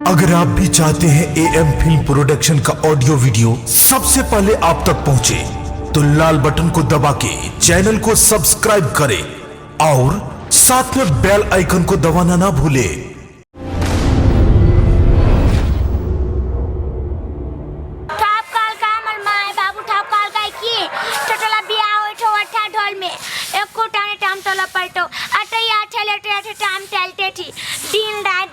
अगर आप भी चाहते हैं ए एम फिल्म प्रोडक्शन का ऑडियो वीडियो सबसे पहले आप तक पहुंचे, तो लाल बटन को दबा के चैनल को सब्सक्राइब करें और साथ में बेल आइकन को दबाना ना भूलें। ठाप काल का हमर माय बाबू ठाप काल का की टोटला बियाह होय छौ अठा ढोल में एको टाने टाम टोला पलटो अटे आठे लेटे आठे टाम टलते थी दिन रात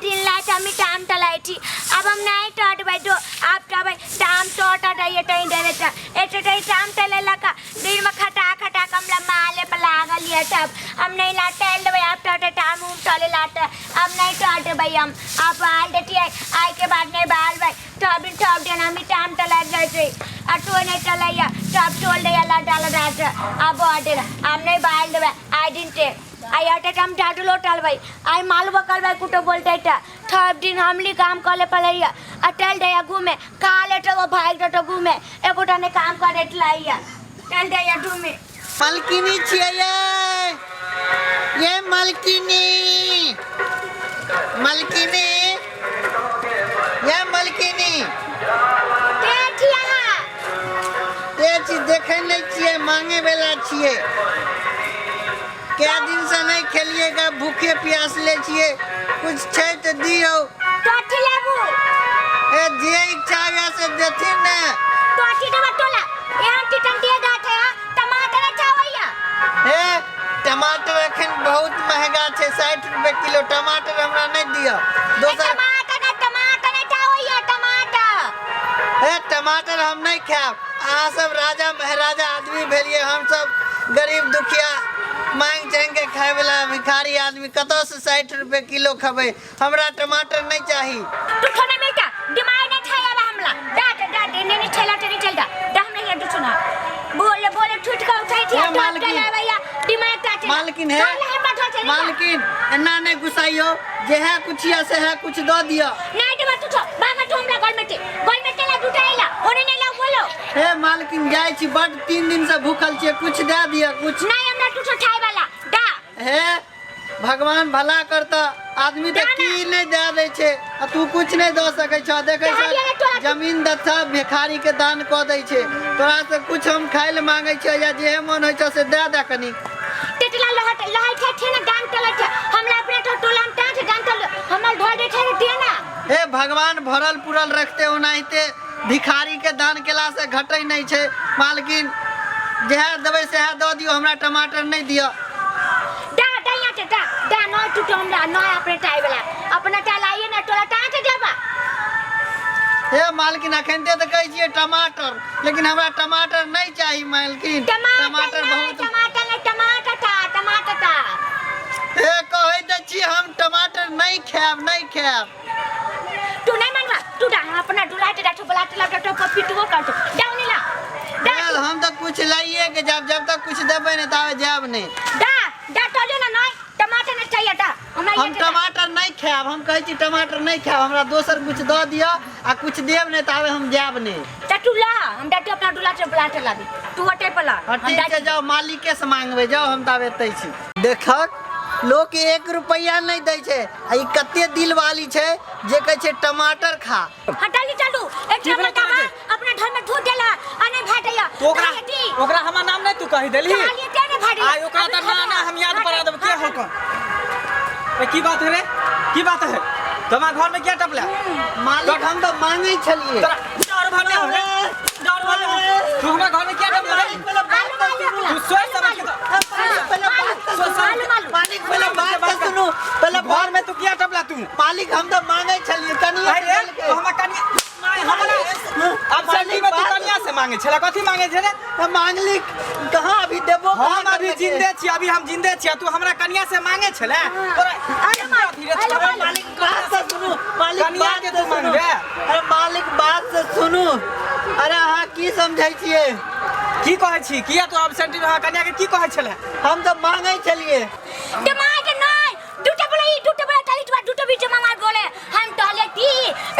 हमें टाम टलाई थी। अब हम नहीं टटबै दो आप टबै टाम टोटा दैये तई दे ता एटे तई टाम टले लका दिन में खटा खटा कमला माले पर लागल ये तब हम नहीं ला टल देबै आप टटे टाम उम टले लाट अब नहीं टटबै हम आप आल देती आय के बाद नहीं बाल भाई टबिन टब देना हमें टाम टला जाए थे आ तो नहीं टलाइया टब टोल दे ला डाल रात अब आडे हम नहीं बाल देबै आय दिन ते आई आटे टाम डाडुलो टलबै आई माल बकल भाई कुटो बोलते ता थब दिन हमली काम करले पलैया आ टल दया घूमे खा ले तो वो भाग तो घूमे एकोटा ने काम करे लाइया टल दया घूमे। मालकिनी छियै ये ये मालकिनी मालकिनी ये मालकिनी के छी अहाँ? ते चीज देखै नहि छियै, मांगे वाला छियै। कए दिन से नहि खेलिएगा, भूखे प्यासले छियै। कुछ छै तऽ दियौ। कथी लेबू? ए जे इच्छा होइए से देथिन ने। कथी देबा तोला? एहन टिटन दिए गाठ है टमाटर अच्छा होइया। हे टमाटर एखन बहुत महंगा छै, 60 रुपए किलो टमाटर हमरा नहि दिअ। दोसर टमाटर ना टमाटर अच्छा होइया टमाटर। हे टमाटर हम नहि खायब। अहाँ सब राजा महाराजा आदमी भेलियै, हम सब गरीब दुखिया मांग चांग के खाय वाला भिखारी आदमी कतऽ से 60 रुपए किलो खेबै। हमरा टमाटर नहीं चाही। तू थोड़ा मिलता दिमाग नहीं खाया बा हमला डाट डाट ने नहीं ठेला नहीं चलता दा हम नहीं तू सुना बोले बोले ठुट का उठाई थी हे अब मालकिन। भैया दिमाग काटे मालकिन है मालकिन एना नहीं गुस्साइयो, जे है कुछ या से है कुछ दऽ दिअ। नहीं देबा तू छो बागा तू हमरा घर में ते घर में तेला दुटाइला ओने नहीं ला बोलो। हे मालकिन जाय छी, बड 3 दिन से भूखल छियै, कुछ दऽ दिअ कुछ। नहीं हमरा तू छो खाय वाला दा। हे भगवान भला करता, आदमी तऽ की नहीं दे दै छै आ तू कुछ नहीं दऽ सकै छह। देखै छह जमीन दत्ता भिखारी के दान कऽ दै छै, तोरा से कुछ हम खाय लए मांगै छियै या जेहे मन होइ छौ से दए दे कनी। टेटला लहट लहट छै छै ना दान टलै छै हमरा अपने तो टोला में टाट दान टल हमर ढोल दे छै दे ना। हे भगवान भरल पुरल रखते ओनाहिते भिखारी के दान केला से घटै नहीं छै। मालकिन जेहे देबै सेहे दऽ दियौ, हमरा टमाटर नहीं दिअ। दा दा यहाँ के दा दा न टूटो हमरा न अपने टाई वाला अपना टा लाइए ना टोला टाट देबा। हे मालकिन अखन ते तऽ कहै छियै टमाटर, लेकिन हमरा टमाटर नहीं चाही मालकिन। टमाटर बहुत टमाटर नहीं टमाटर टा टमाटर टा। हे कहै तऽ छी हम टमाटर नहीं खायब नहीं खायब। तू नहीं मानबा तू दा अपना डुला के डाठो बला टला डाठो पर पिटबो करतो जाओ नहीं ला दा चल हम तऽ कुछ लाइए के जाब, जब तक कुछ देबै नहीं ताबे जायब नहीं। दा दा टले ना नहीं टमाटर नहीं चाहिए दा हमरा हम टमाटर नहीं खायब, हम कहै छी टमाटर नहीं खायब, हमरा दोसर कुछ दऽ दिअ आ कुछ देब नहीं ताबे हम जायब नहीं। ता तू ला हम डाठो अपना डुला के बला टला दी तू हटे पर ला। हाँ, ठीक छै जाओ मालिके से मांगबै जाओ, हम ताबे एतै छी। देखक लोक 1 रुपैआ नहीं दै छै आ ई कते दिल वाली छै जे कहै छै टमाटर खा। हटाली चलू एक की भेलै टमाटर तोरा के? अपना घर में धो देला आ नहीं भाटैया। तो ओकरा ओकरा हमर नाम नहीं तू कहि देलही? कहलिए ते नहीं भाटैया। आइ ओकरा तऽ ना ना हम याद परा देब के हक। ए की बात है रे, की बात है तुम्हारा घर में क्या टपला? मालिक हम तऽ मांगै छलियै। तोरा डर भरले हो रे, डर भरले हो। तू हमरा घर में क्या टपला रे? पहिले बात तऽ सुनू। तू सोच समझ के तो पहिले बात तऽ सुनू। मालिक पहिले बात तऽ सुनू, पहिले घर में तू क्या टपला तू? मालिक हम तऽ मांगै छलियै कनिया अरे रे, तो हमरा कनिया माय हमरा अब सटी में तू कनिया से मांगे छला, कथी मांगे छले? हम मांगली कहाँ अभी देबो कहाँ हम अभी करके? जिंदे छी, अभी हम जिंदे छी, तू हमरा कनिया से मांगे छले? तोरा अरे मालिक, धीरे अरे तोरा मालिक बात से सुनू, मालिक कनिया बात के से तू सुनू। मांगबे? अरे मालिक बात से सुनू। अरे अहाँ की समझै छियै? की कहै छी? किया तू अब सेंटी में कनिया के की कहै छले? हम तऽ मांगै छलियै। टमाटर नहीं दूटा बोले ई दूटा बोले ताली तुम्हारा दूटा बीच मांगा बोले हम टहले ती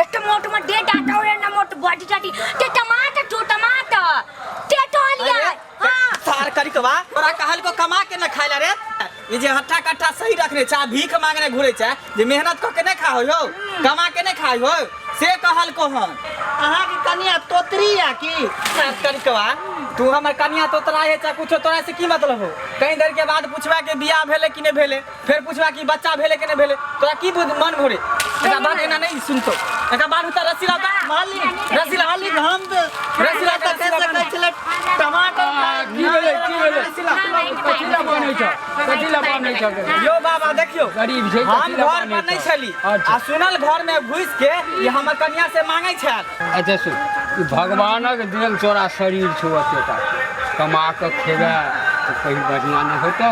एक मोट मोट दे डाटा हो ना मोट बॉडी टाटी ते टमाटर तू टमाटर ते टहलिया। अरे, हां सार करी के बा तोरा कहल को कमा के न खाइला रे, ई जे हट्ठा कट्ठा सही रखने छा, भीख मांगने घुरे छा, जे मेहनत क के नहीं खाहो यो, कमा के नहीं खाइ हो से कहल कोहन। अहाँके कनिया तोतरी या की? कनिकवा तू हमर कनिया तोतरा है चाहे कुछो, तोरा से की मतलब हो? कहीं देर के बाद पूछबा के बियाह भेले कि नहीं भेले, फिर पूछबा कि बच्चा भेले कि नहीं भेले, तोरा की मन भरे? एकरा बाद एना नहीं सुनतो, एकरा बाद होता रस्सी लाता। मालिक, रस्सी ला। मालिक, हम तो रस्सी ला, तऽ रस्सी ला। कहि सकै छलै टमाटर खाय। की भेलै, की भेलै? कथी ला बान्है छ, कथी ला बान्है छ? यो बाबा देखियो, गरीब छै, हम कथी ला घर पर बान्है नहीं छ? छली अच्छा। आ सुनल घर में घुस के ये हमर कनिया से मांगे छल। अच्छा सुन, ई भगवानक देल तोरा शरीर छौ, एतेटा कमा कऽ खेबै तऽ कहीं बढ़िआँ नहि होतौ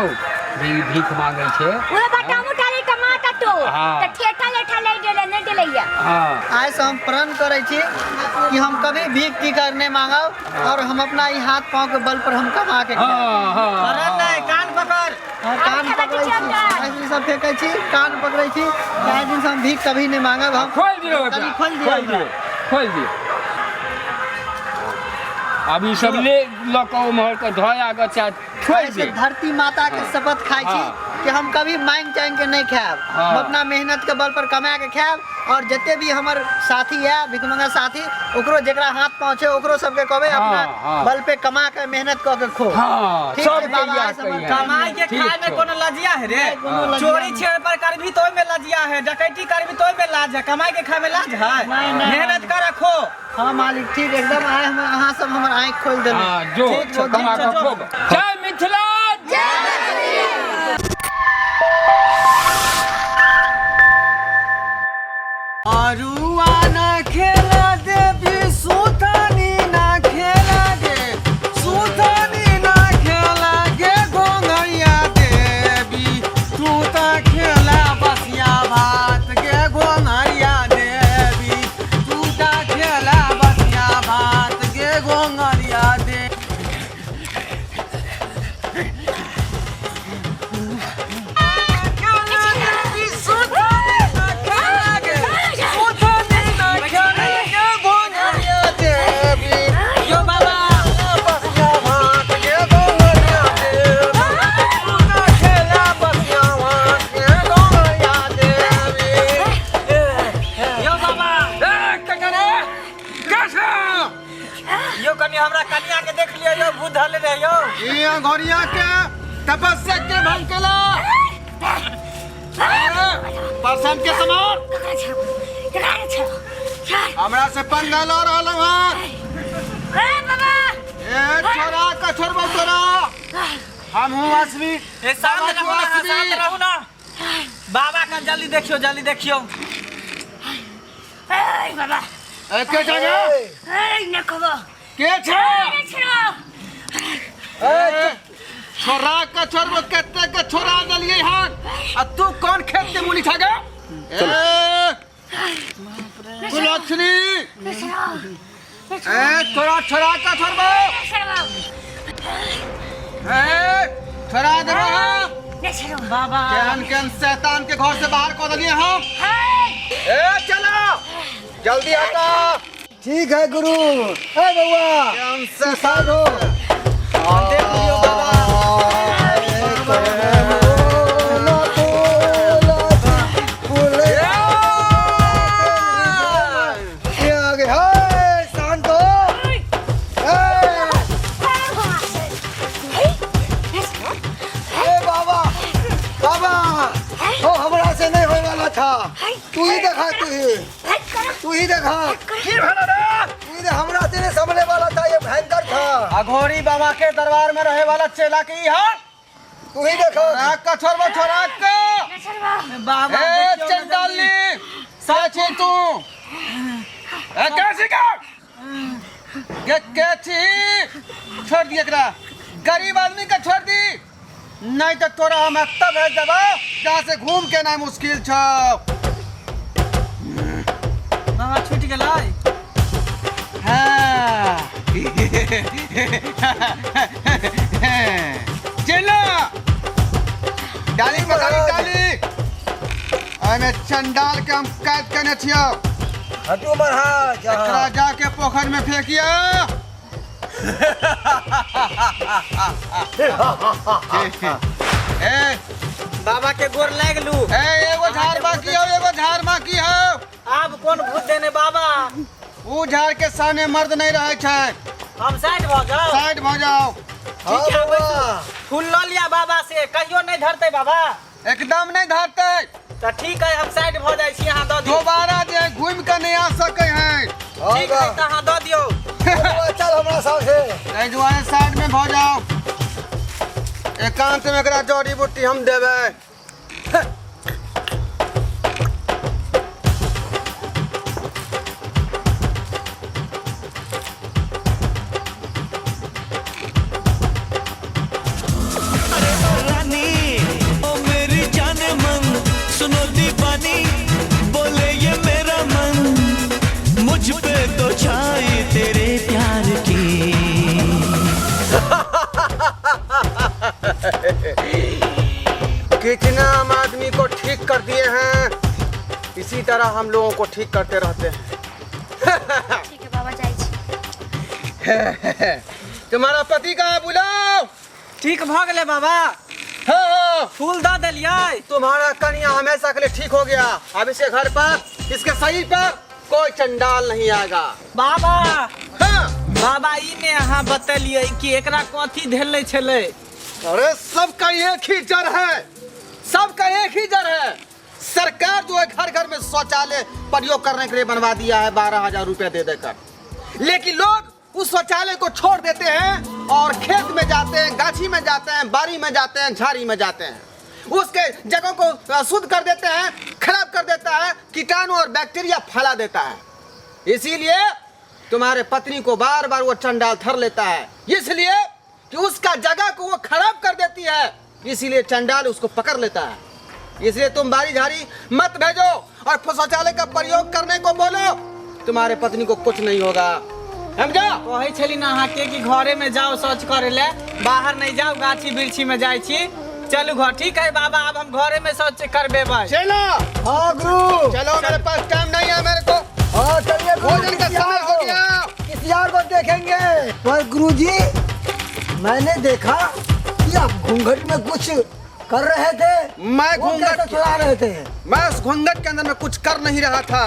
जे ई भीख मांगै छै। उहे बटामू टाले टमाटर तो हाँ। त ठेठा लेठा ले देले नहीं देलैया। हाँ। आइ से हम प्रण करै छी कि हम कभी भीख टीकर नहि मांगब और हम अपना ई हाथ पाँव के बल पर हम कमा के खायब। हाँ हाँ। अरे नहीं, कान पकड़। हाँ, कान पकड़ै छी, आइ दिन सब फेकै छी, कान पकड़ै छी, आइ दिन से हम भीख कभी नहि मांगब। हम खोलि दियौ एकरा। कनि खोलि दियौ खोलि हमरा। दियौ, खोलि दियौ। आब ई सब ले लऽ कऽ उम्हर के धोया के चाहे छोड़ि आइ से दे। धरती माता के शपथ खाइ छी हाँ। कि हम कभी मांगि चांगि के नहि खायब। हाँ। हम अपना मेहनत के बल पर कमा के खायब और जते भी हमर साथी है भिखमंगा साथी, ओकरो जेकरा हाथ पाँव छै ओकरो सबके कहबै हाँ, अपना हाँ। बल पे कमा के मेहनत कऽ के खो। हाँ, ठीक छै सबके बाबा, इएह आइ से हमर कहियै। कमाई के ठीक खाए में छौ। कोनो लजिया है रे? नहि, कोनो लजिया चोरी नहि। छेड़ पर करबी तो ओहिमे लजिया है, डकैती करबी तो ओहिमे लाज है, कमाई के खाए में लाज है? नहीं, नहीं। मेहनत कर रखो। हाँ मालिक, ठीक एकदम। आइ हम अहाँ सब हमर आँखि खोलि देलहुँ। हाँ, जो ठीक छौ, कमा ठीक छौ, कऽ जो। खूब। जय मिथिला, जय। अरुआ ना खेला देवी, सुथनी ना खेला गे, सुथनी ना खेला गे गोंगैया देवी, तू त खेला बसिया भात गे गोंगैया देवी, तू त खेला बसिया भात गे गोंगरिया देवी। यो बाबा, यो बाबा, यो कनि हमरा कनिया के देख लियो, यो भूत धरले रहे यो। घरिया के तपस्या के भंग केला परसन के समान हमरा से पंगा लऽ रहल हन। ए छोरा का छोड़बौ तोरा, हमहूँ असली। ए शांत रहू ना, शांत रहू ना। बाबा का जल्दी देखियो, जल्दी देखियो। ए के छै गे? के छै? ए छोरा के छोड़बो, कते के छोड़ा देलियै हन आ तू कोन खेत के मूली छा गे? ए कुलक्षणी, ए तोरा छोरा के छोड़बो, ए छोड़ा देबो हम। बाबा, केहन केहन शैतान के घर से बाहर कऽ देलियै हम। ए चलो जल्दी हटा। ठीक है गुरु। ए बउआ, केहन साइड हो। देख लियो बाबा। शांत हो। ए, ए बाबा, बाबा हो, हमरा से नहीं होने वाला था। तू ही देखा, तू ही, तू ही देखा। की भेल रे? तू ही देख, हमरा से नहीं संभले वाला था, ये भयंकर था। अघोरी बाबा के दरबार में रहे वाला चेला के ई हाल। तू ही देखा। राख का छोड़बो, छोड़ा के। बाबा, ए देखियो ना। चंडाली सची तू, ए कैसी का के के छी? छोड़ दिए एकरा, गरीब आदमी के छोड़ दी, नहीं तो तोरा हम एतऽ भेज देबो जहाँ से घूम के ना मुश्किल छौ। बाबा छूट गेलै। हाँ। चलो डाली पकड़ी डाली, एहिमे चंडाल के हम कैद केने छियौ। हटू महाराज। एकरा जाके पोखर में फेंकियो। ए बाबा के गोर लाग लू। ए एगो झाड़ बाकी हो, एगो झाड़ बाकी हो। आब कोन भूत देने बाबा? ऊ झाड़ के सामने मर्द नहीं रहे छै। हम साइड भऽ जाओ। साइड भऽ जाओ। ठीक है, बैसू। फूल लऽ लिया बाबा से, कहियो नहीं धरते बाबा। एकदम नहीं धरते। तो ठीक है, हम साइड भऽ जाइ छी, अहाँ दऽ दियौ। दोबारा जे घूमि के नहीं आ सके हैं। ठीक है, तऽ अहाँ दऽ दियौ। चल हमरा साथे। एहि दुआरे साइड में भऽ जाओ। एकांत में एकरा जड़ी बूटी हम देबै। रानी ओ मेरी जाने मन, सुनो दीवानी बोले ये मेरा मन, मुझ पे तो छाई तेरे प्यार की। कितना हम आदमी को ठीक कर दिए हैं, इसी तरह हम लोगों को ठीक करते रहते हैं। ठीक है बाबा, जाइ छी। तुम्हारा पति कहाँ? बुलाओ। ठीक भऽ गेलै बाबा। हाँ। फूल दऽ देलियै। तुम्हारा कन्या हमेशा के लिए ठीक हो गया। अब इसके घर पर, इसके शरीर पर कोई चंडाल नहीं आएगा। बाबा। हाँ। बाबा, ई ने अहाँ बतेलियै कि एकरा कथी धेलने छलै? अरे सबका एक ही जड़ है, सबका एक ही जड़ है। सरकार जो है घर घर में शौचालय प्रयोग करने के लिए बनवा दिया है 12,000 रुपया दे देकर, लेकिन लोग उस शौचालय को छोड़ देते हैं और खेत में जाते हैं, गाछी में जाते हैं, बाड़ी में जाते हैं, झाड़ी में जाते हैं, उसके जगहों को अशुद्ध कर देते हैं, खराब कर देता है, कीटाणु और बैक्टीरिया फैला देता है। इसीलिए तुम्हारे पत्नी को बार बार वो चंडाल थर लेता है, इसलिए कि उसका जगह को वो खराब कर देती है, इसीलिए चंडाल उसको पकड़ लेता है। इसलिए तुम बारी झाड़ी मत भेजो और शौचालय का प्रयोग करने को बोलो, तुम्हारे पत्नी को कुछ नहीं होगा, समझा? कहै छली ना अहाँके कि घरे में जाओ शौच करे ले, बाहर नहीं जाओ, गाछी वृक्षी में जाइ छी। चलू घर। ठीक है बाबा, अब हम घरे में शौच करबेबै। चलो। हाँ गुरु। चलो, मेरे पास टाइम नहीं है मेरे को। हाँ चलिए गुरु, भोजन का किसी और समय हो को- गया। किसी और को देखेंगे। पर गुरुजी, मैंने देखा कि आप घूंघट में कुछ कर रहे थे। मैं वो घूंघट कैसे चुरा रहे थे? मैं उस घूंघट के अंदर में कुछ कर नहीं रहा था।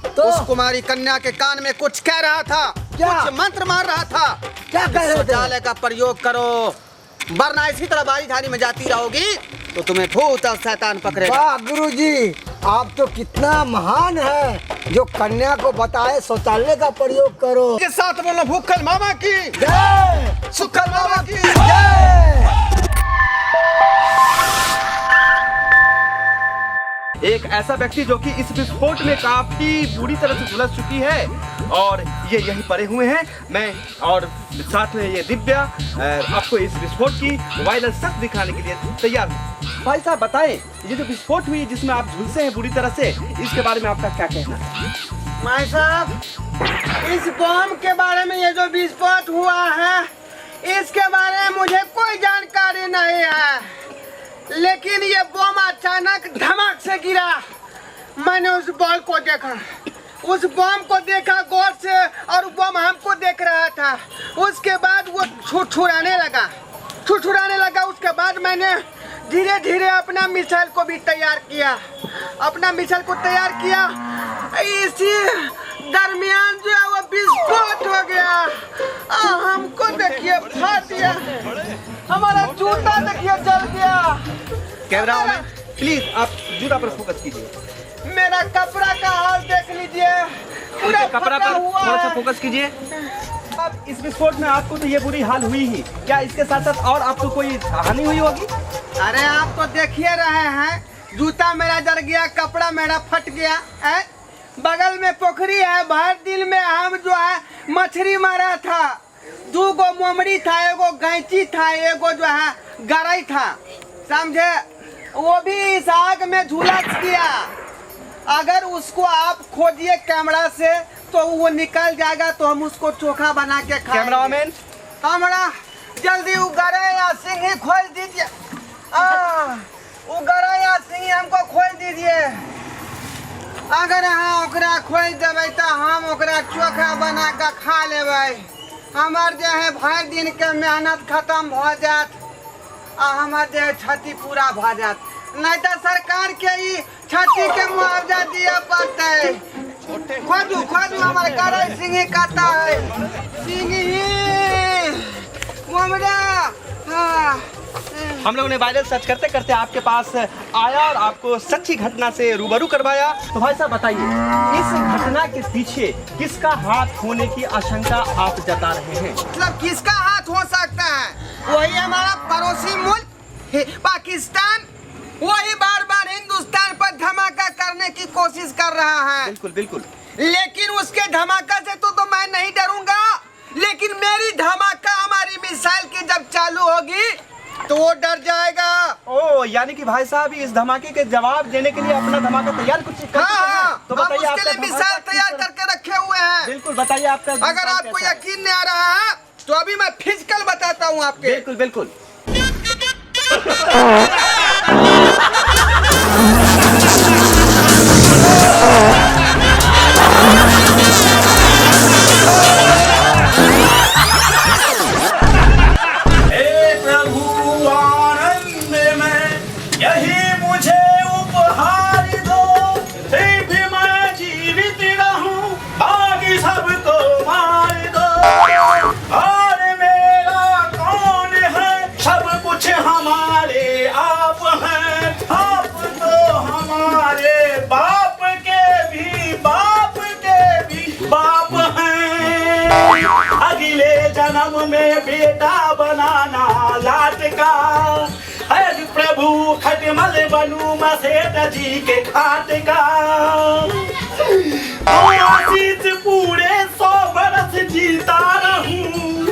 तो? उस कुमारी कन्या के कान में कुछ कह रहा था। क्या? कुछ मंत्र मार रहा था। क्या कह रहे थे? शौचालय का प्रयोग करो, वरना इसी तरह बारी झाड़ी में जाती रहोगी तो तुम्हें भूत और शैतान पकड़ेगा। वाह गुरुजी, आप तो कितना महान है जो कन्या को बताए शौचालय का प्रयोग करो। के साथ बोलो भूखल मामा की जय, सुखल मामा की जय। एक ऐसा व्यक्ति जो कि इस विस्फोट में काफी बुरी तरह से झुलस चुकी है और ये यहीं पड़े हुए हैं। मैं और साथ में ये दिव्या आपको इस विस्फोट की वायरल सच दिखाने के लिए तैयार हूँ। भाई साहब बताएं, ये जो विस्फोट हुई जिसमें आप झुलसे हैं बुरी तरह से, इसके बारे में आपका क्या कहना है? भाई साहब, इस बम के बारे में, ये जो विस्फोट हुआ है इसके बारे में मुझे कोई जानकारी नहीं है, लेकिन ये बम अचानक धमाक से गिरा। मैंने उस बॉल को देखा, उस बम को देखा गौर से, और बम हमको देख रहा था। उसके बाद वो छुड़छुड़ाने लगा, छुड़छुड़ाने लगा। उसके बाद मैंने धीरे धीरे अपना मिसाइल को भी तैयार किया, अपना मिसाइल को तैयार किया। इसी दरमियान जो है वो विस्फोट हो गया। हमको देखिए फाट गया, हमारा जूता देखिए जल गया। कैमरा मैन प्लीज आप जूता पर फोकस कीजिए। मेरा कपड़ा का हाल देख लीजिए, पूरा कपड़ा फटा पर हुआ थोड़ा सा है। फोकस कीजिए। अब इस विस्फोट में आपको तो ये बुरी हाल हुई ही, क्या इसके साथ साथ और आपको कोई हानि हुई होगी? अरे आप तो देखिए रहे हैं, जूता मेरा जल गया, कपड़ा मेरा फट गया है। बगल में पोखरी है, भर दिन में हम जो है मछली मारा था। 2 गो मोमड़ी था, एगो गैंची था, एगो जो है गरई था, समझे? वो भी इस आग में झुलस गया। अगर उसको आप खोजिए कैमरा से तो वो निकल जाएगा, तो हम उसको चोखा बना के खाएंगे। कैमरामैन हमरा जल्दी वो गरई या सिंही खोल दीजिए। वो गरई या सिंही हमको खोल दीजिए। अगर अहाँ ओकरा खोल देबै तो हम ओकरा चोखा बना के खा लेबै। हमर जे है भरि दिन के मेहनत खत्म भऽ जायत आ हमर जे है क्षति पूरा भऽ जायत। नहीं तो सरकार के ई क्षति के मुआवजा दिया पड़तै। खोजू खोजू, हमर गरई सिंही कतऽ है? सिंही मुमरा। हाँ। हम लोगों ने वायरल सर्च करते करते आपके पास आया और आपको सच्ची घटना से रूबरू करवाया। तो भाई साहब बताइए, इस घटना के पीछे किसका हाथ होने की आशंका आप जता रहे हैं? मतलब किसका हाथ हो सकता है? वही हमारा पड़ोसी मुल्क पाकिस्तान, वही बार बार हिंदुस्तान पर धमाका करने की कोशिश कर रहा है। बिल्कुल बिल्कुल। लेकिन उसके धमाका से तो मैं नहीं डरूंगा, लेकिन मेरी धमाका हमारी मिसाइल की जब चालू होगी तो वो डर जाएगा। ओ यानी कि भाई साहब इस धमाके के जवाब देने के लिए अपना धमाका तैयार कुछ कर हाँ चुके हैं। हाँ, तो हम बताइए उसके आपका लिए धमाका मिसाइल किस तैयार तरह- करके रखे हुए हैं। बिल्कुल बताइए आपका अगर मिसाइल आपको कैसा है? यकीन नहीं आ रहा है तो अभी मैं फिजिकल बताता हूँ आपके। बिल्कुल बिल्कुल। हे प्रभु आनंद में यही मुझे उपहार दो, फिर भी मैं जीवित रहूं बाकी सबको मार दो। और मेरा कौन है, सब कुछ हमारे आप हैं, आप तो हमारे बाप के भी बाप के भी बाप हैं। अगले जन्म में बेटा बनाना लाट का, अरे प्रभु खटमल बनू मैं सेठ जी के खाट का। तो आशीष पूरे 100 बरस जीता रहूं,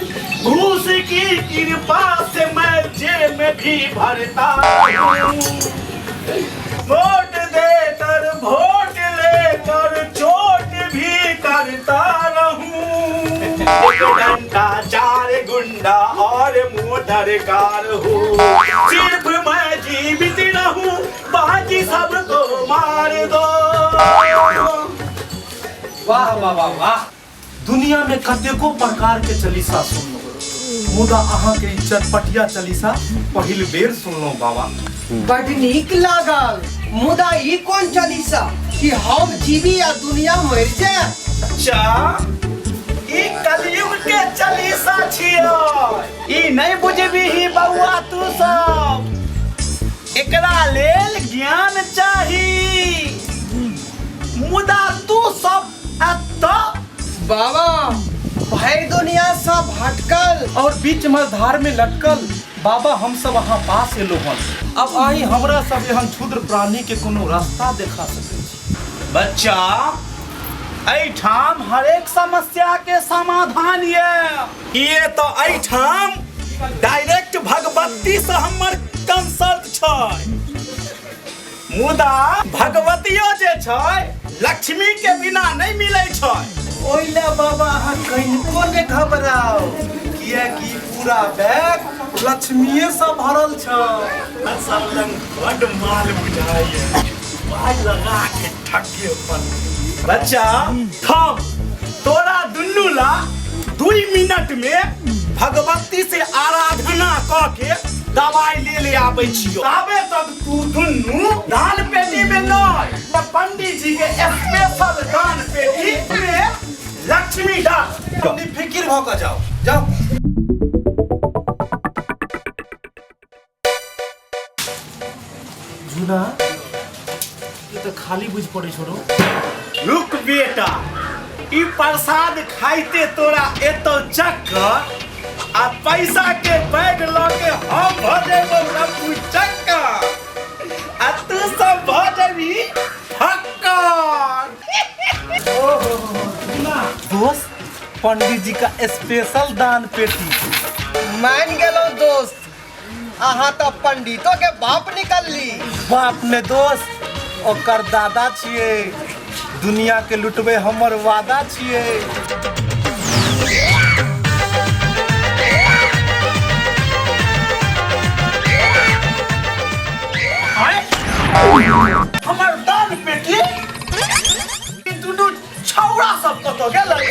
घूस की कृपा से मैं जेब में भी भरता रहूं। वोट देकर वोट लेकर चोट भी करता रहूं। एक डंडा 4 गुंडा और मोटर कार हो, सिर्फ मैं जीवित रहूं बाकी सबको मार दो। वाह बाबा वाह, दुनिया में कतेको प्रकार के चालीसा सुनलहुँ, मुदा अहाँ के ई चटपटिया चालीसा पहिल बेर सुनलहुँ बाबा। बड नीक लागल, मुदा ई कोन चालीसा कि हम जीवी आ दुनिया मरि जाए? अच्छा, ई कलयुग के चालीसा छियै, ई नहीं बुझबीही बौआ तू सब, एकरा लेल ज्ञान चाही, मुदा तू सब एतऽ। बाबा भरि दुनिया सब भटकल और बीच मझधार में लटकल बाबा, हम सब अहाँ पास एलो हन, अब अहीं हमरा सब एहन क्षुद्र प्राणी के कोनो रास्ता देखा सकै छी। बच्चा, एहिठाम हरेक समस्या के समाधान ये ये तो एहिठाम डायरेक्ट भगवती से हमर कंसल्ट छै, मुदा भगवतियो जे छै लक्ष्मी के बिना नहीं मिलै छै। ओइला बाबा अहाँ कनिको ने घबराउ, किएकि पूरा बैग लक्ष्मीए से भरल छै। सब लंग बड माल बुझाइए, पाइ लगा के ठगे पर। बच्चा थम, तोरा दुनू ला 2 मिनट में भगवती से आराधना क के दवाई ले ले आबै छियो। आबे तक तू दुनू दान पेटी में नहीं, त पंडित जी के स्पेशल दान पेटी में लक्ष्मी डाल। अपनी फिकिर भ के जाओ जाओ। झूला ई त खाली बुझ पड़े छोड़ो। रुक बेटा, ई प्रसाद खाइते तोरा एतो चक्कर आ पैसा के बैग ल के हम भ जेबौ रब्बू चक्कर आ तू सब भ जेबी फक्कर। दोस्त, पंडित जी का स्पेशल दान पेटी। मान गेलहुँ दोस्त, अहाँ तऽ पंडितो के बाप निकलली। बाप ने दोस्त, ओकर दादा छियै, दुनिया के लुटबे हमर वादा छियै। हमर दान पेटी ई दुनू छौड़ा सब कतऽ गेलै?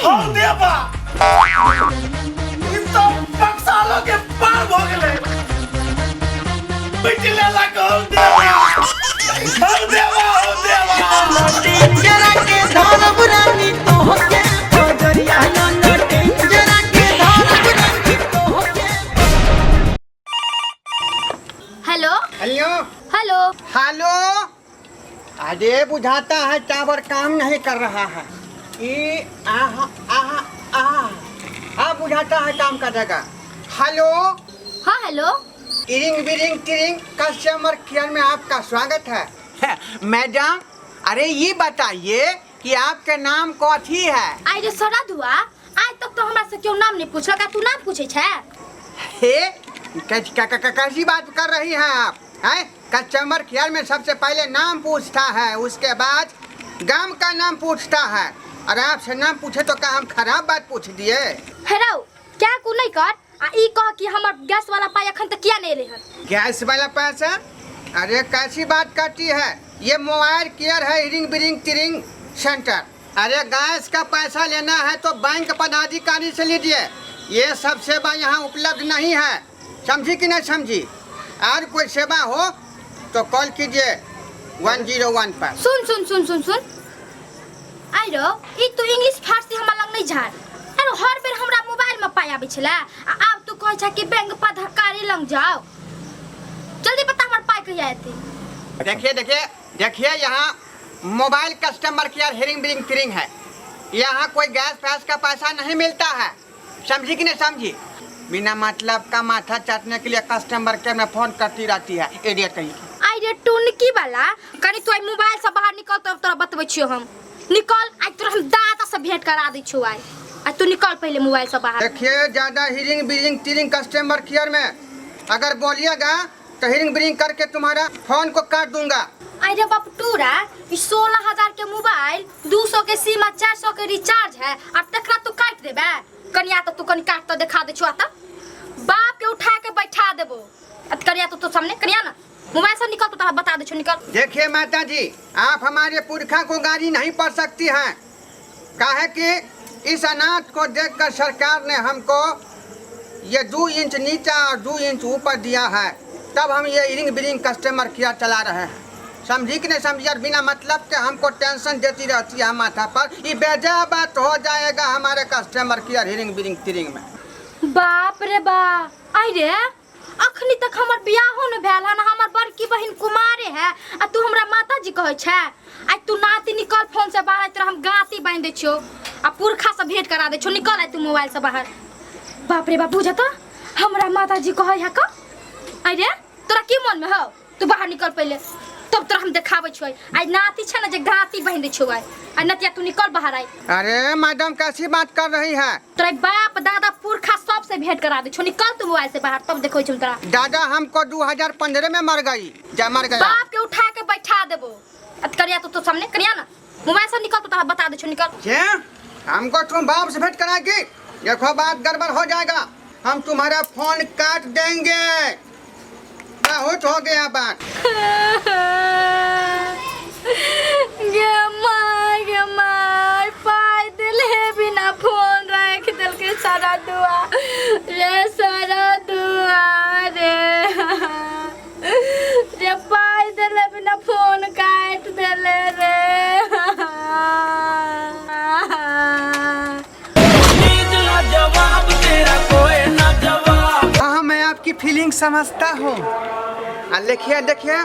हम देबा ई सब बक्सालो के पार भऽ गेलै। पीट लेलक हौ देवा, हौ देवा, हौ देवा। जरा के धरब रानी तोहके बजरिया ललटे, जरा के धरब रानी तोहके। Hello hello hello hello. अरे बुझाता है टावर काम नहीं कर रहा है। ए आहा आहा आहा, हाँ बुझाता है काम कर देगा। हेलो। हाँ हेलो। इरिंग बिरिंग तिरिंग कस्टमर केयर में आपका स्वागत है। मैडम अरे ये बताइए कि आपका नाम कौथी है? आई रे सरा दुआ, आज तक तो हमरा से क्यों नाम नहीं पूछलक, तू नाम पूछे छे? हे कैसी बात कर रही हैं आप? हैं? कस्टमर केयर में सबसे पहले नाम पूछता है, उसके बाद गांव का नाम पूछता है, और आपसे नाम पूछे तो क्या हम खराब बात पूछ दिए? हेरो क्या को नहीं कर आ ई कह कि हमर गैस वाला पाई अखन तक किया नहीं रहे। गैस वाला पैसा? अरे कैसी बात करती है, ये मोबाइल केयर है, इरिंग बिरिंग तिरिंग सेंटर। अरे गैस का पैसा लेना है तो बैंक पदाधिकारी से लीजिए, ये सब सेवा यहाँ उपलब्ध नहीं है, समझी कि नहीं समझी? और कोई सेवा हो तो कॉल कीजिए 101 पर। सुन सुन सुन सुन सुन, आई रो ई तो इंग्लिश फारसी हमरा लग नहीं झाड़। अरे हर बेर हमरा मोबाइल में पाई आबै छला, आ आब तू कहै छ कि बैंक पदाधिकारी लग जाओ। जल्दी बता हमर पाई कहिया एतै? देखिए देखिए देखिए, यहाँ मोबाइल कस्टमर केयर हिरिंग बिरिंग तिरिंग है, यहाँ कोई गैस फैस का पैसा नहीं मिलता है, समझी कि नहीं समझी? बिना मतलब का माथा चाटने के लिए कस्टमर केयर में फोन करती रहती है इडियट कहीं की। आई रे टुनकी वाला, कनी तू आई मोबाइल से बाहर निकल तब तोरा बतबै छियो हम। निकल, आई तोरा हम दादा से भेंट करा दै छियो आई। आई तू निकल पहले मोबाइल से बाहर। देखिए ज्यादा हिरिंग बिरिंग तिरिंग कस्टमर केयर में अगर बोलिएगा तो हिरिंग बिरिंग करके तुम्हारा फोन को काट दूंगा। आई रे बाप टूरा, ई 16,000 के मोबाइल, 200 के सिम आ 400 के रिचार्ज है, आ तकरा तू काट देबे? कनिया तो तू कनी काट तो देखा दे छुआ, त बाप के उठा के बैठा देबो। आ कनिया तो तू सामने कनिया ना मोबाइल से निकल तो तोरा बता दे छु निकल। देखिए माता जी, आप हमारे पुरखा को गाली नहीं पड़ सकती हैं, काहे कि इस अनाथ को देखकर सरकार ने हमको ये 2 इंच नीचा और 2 इंच ऊपर दिया है, तब हम ये इरिंग बिरिंग कस्टमर केयर चला रहे हैं, समझी कि नहीं समझी? और बिना मतलब के हमको टेंशन देती रहती है माथा पर, ये बेजा बात हो जाएगा हमारे कस्टमर केयर हिरिंग बिरिंग तिरिंग में। बाप रे बा, आई रे अखनी तक हमर बियाहो न भेल हन, हमर बड़की बहिन कुमारे है, आ तू हमरा माता जी कहै छै? आई तू नाती निकल फोन से बाहर, तोरा हम गाती बांधि दै छियौ आ पुरखा से भेंट करा दै छियौ, निकल आई तू मोबाइल से बाहर। बाप रे बाप, बुझत हमरा माता जी कहै है का? आई रे तोरा की मन में हौ? तू बाहर निकल पहले तब तोरा हम देखाबै छियौ। आई नाती छै ने जे गाती बांधि दै छियौ आई। आई नतिया तू निकल बाहर आई। अरे मैडम कैसी बात कर रही है? तोरा बाप दादा पुरखा सब से भेंट करा दै छियौ, निकल तू मोबाइल से बाहर तब देखै छियौ तोरा। दादा हमको 2015 में मर गई, जा मर गया। बाप के उठा के बैठा देबो। करिया तो तू सामने करिया ना मोबाइल से निकल तो तोरा बता दै छियौ निकल। क्या हमको तुम बाप से भेंट कराएगी? देखो बात गड़बड़ हो जाएगा, हम तुम्हारा फोन काट देंगे। बहुत हो गया बात। गे माय, गे माय, पाई देले बिना फोन राख देलके सारा दुआ रे, सारा दुआ रे रे, पाई देले बिना फोन काट देले रे। हाँ मैं आपकी फीलिंग समझता हूँ। देखिए देखिए,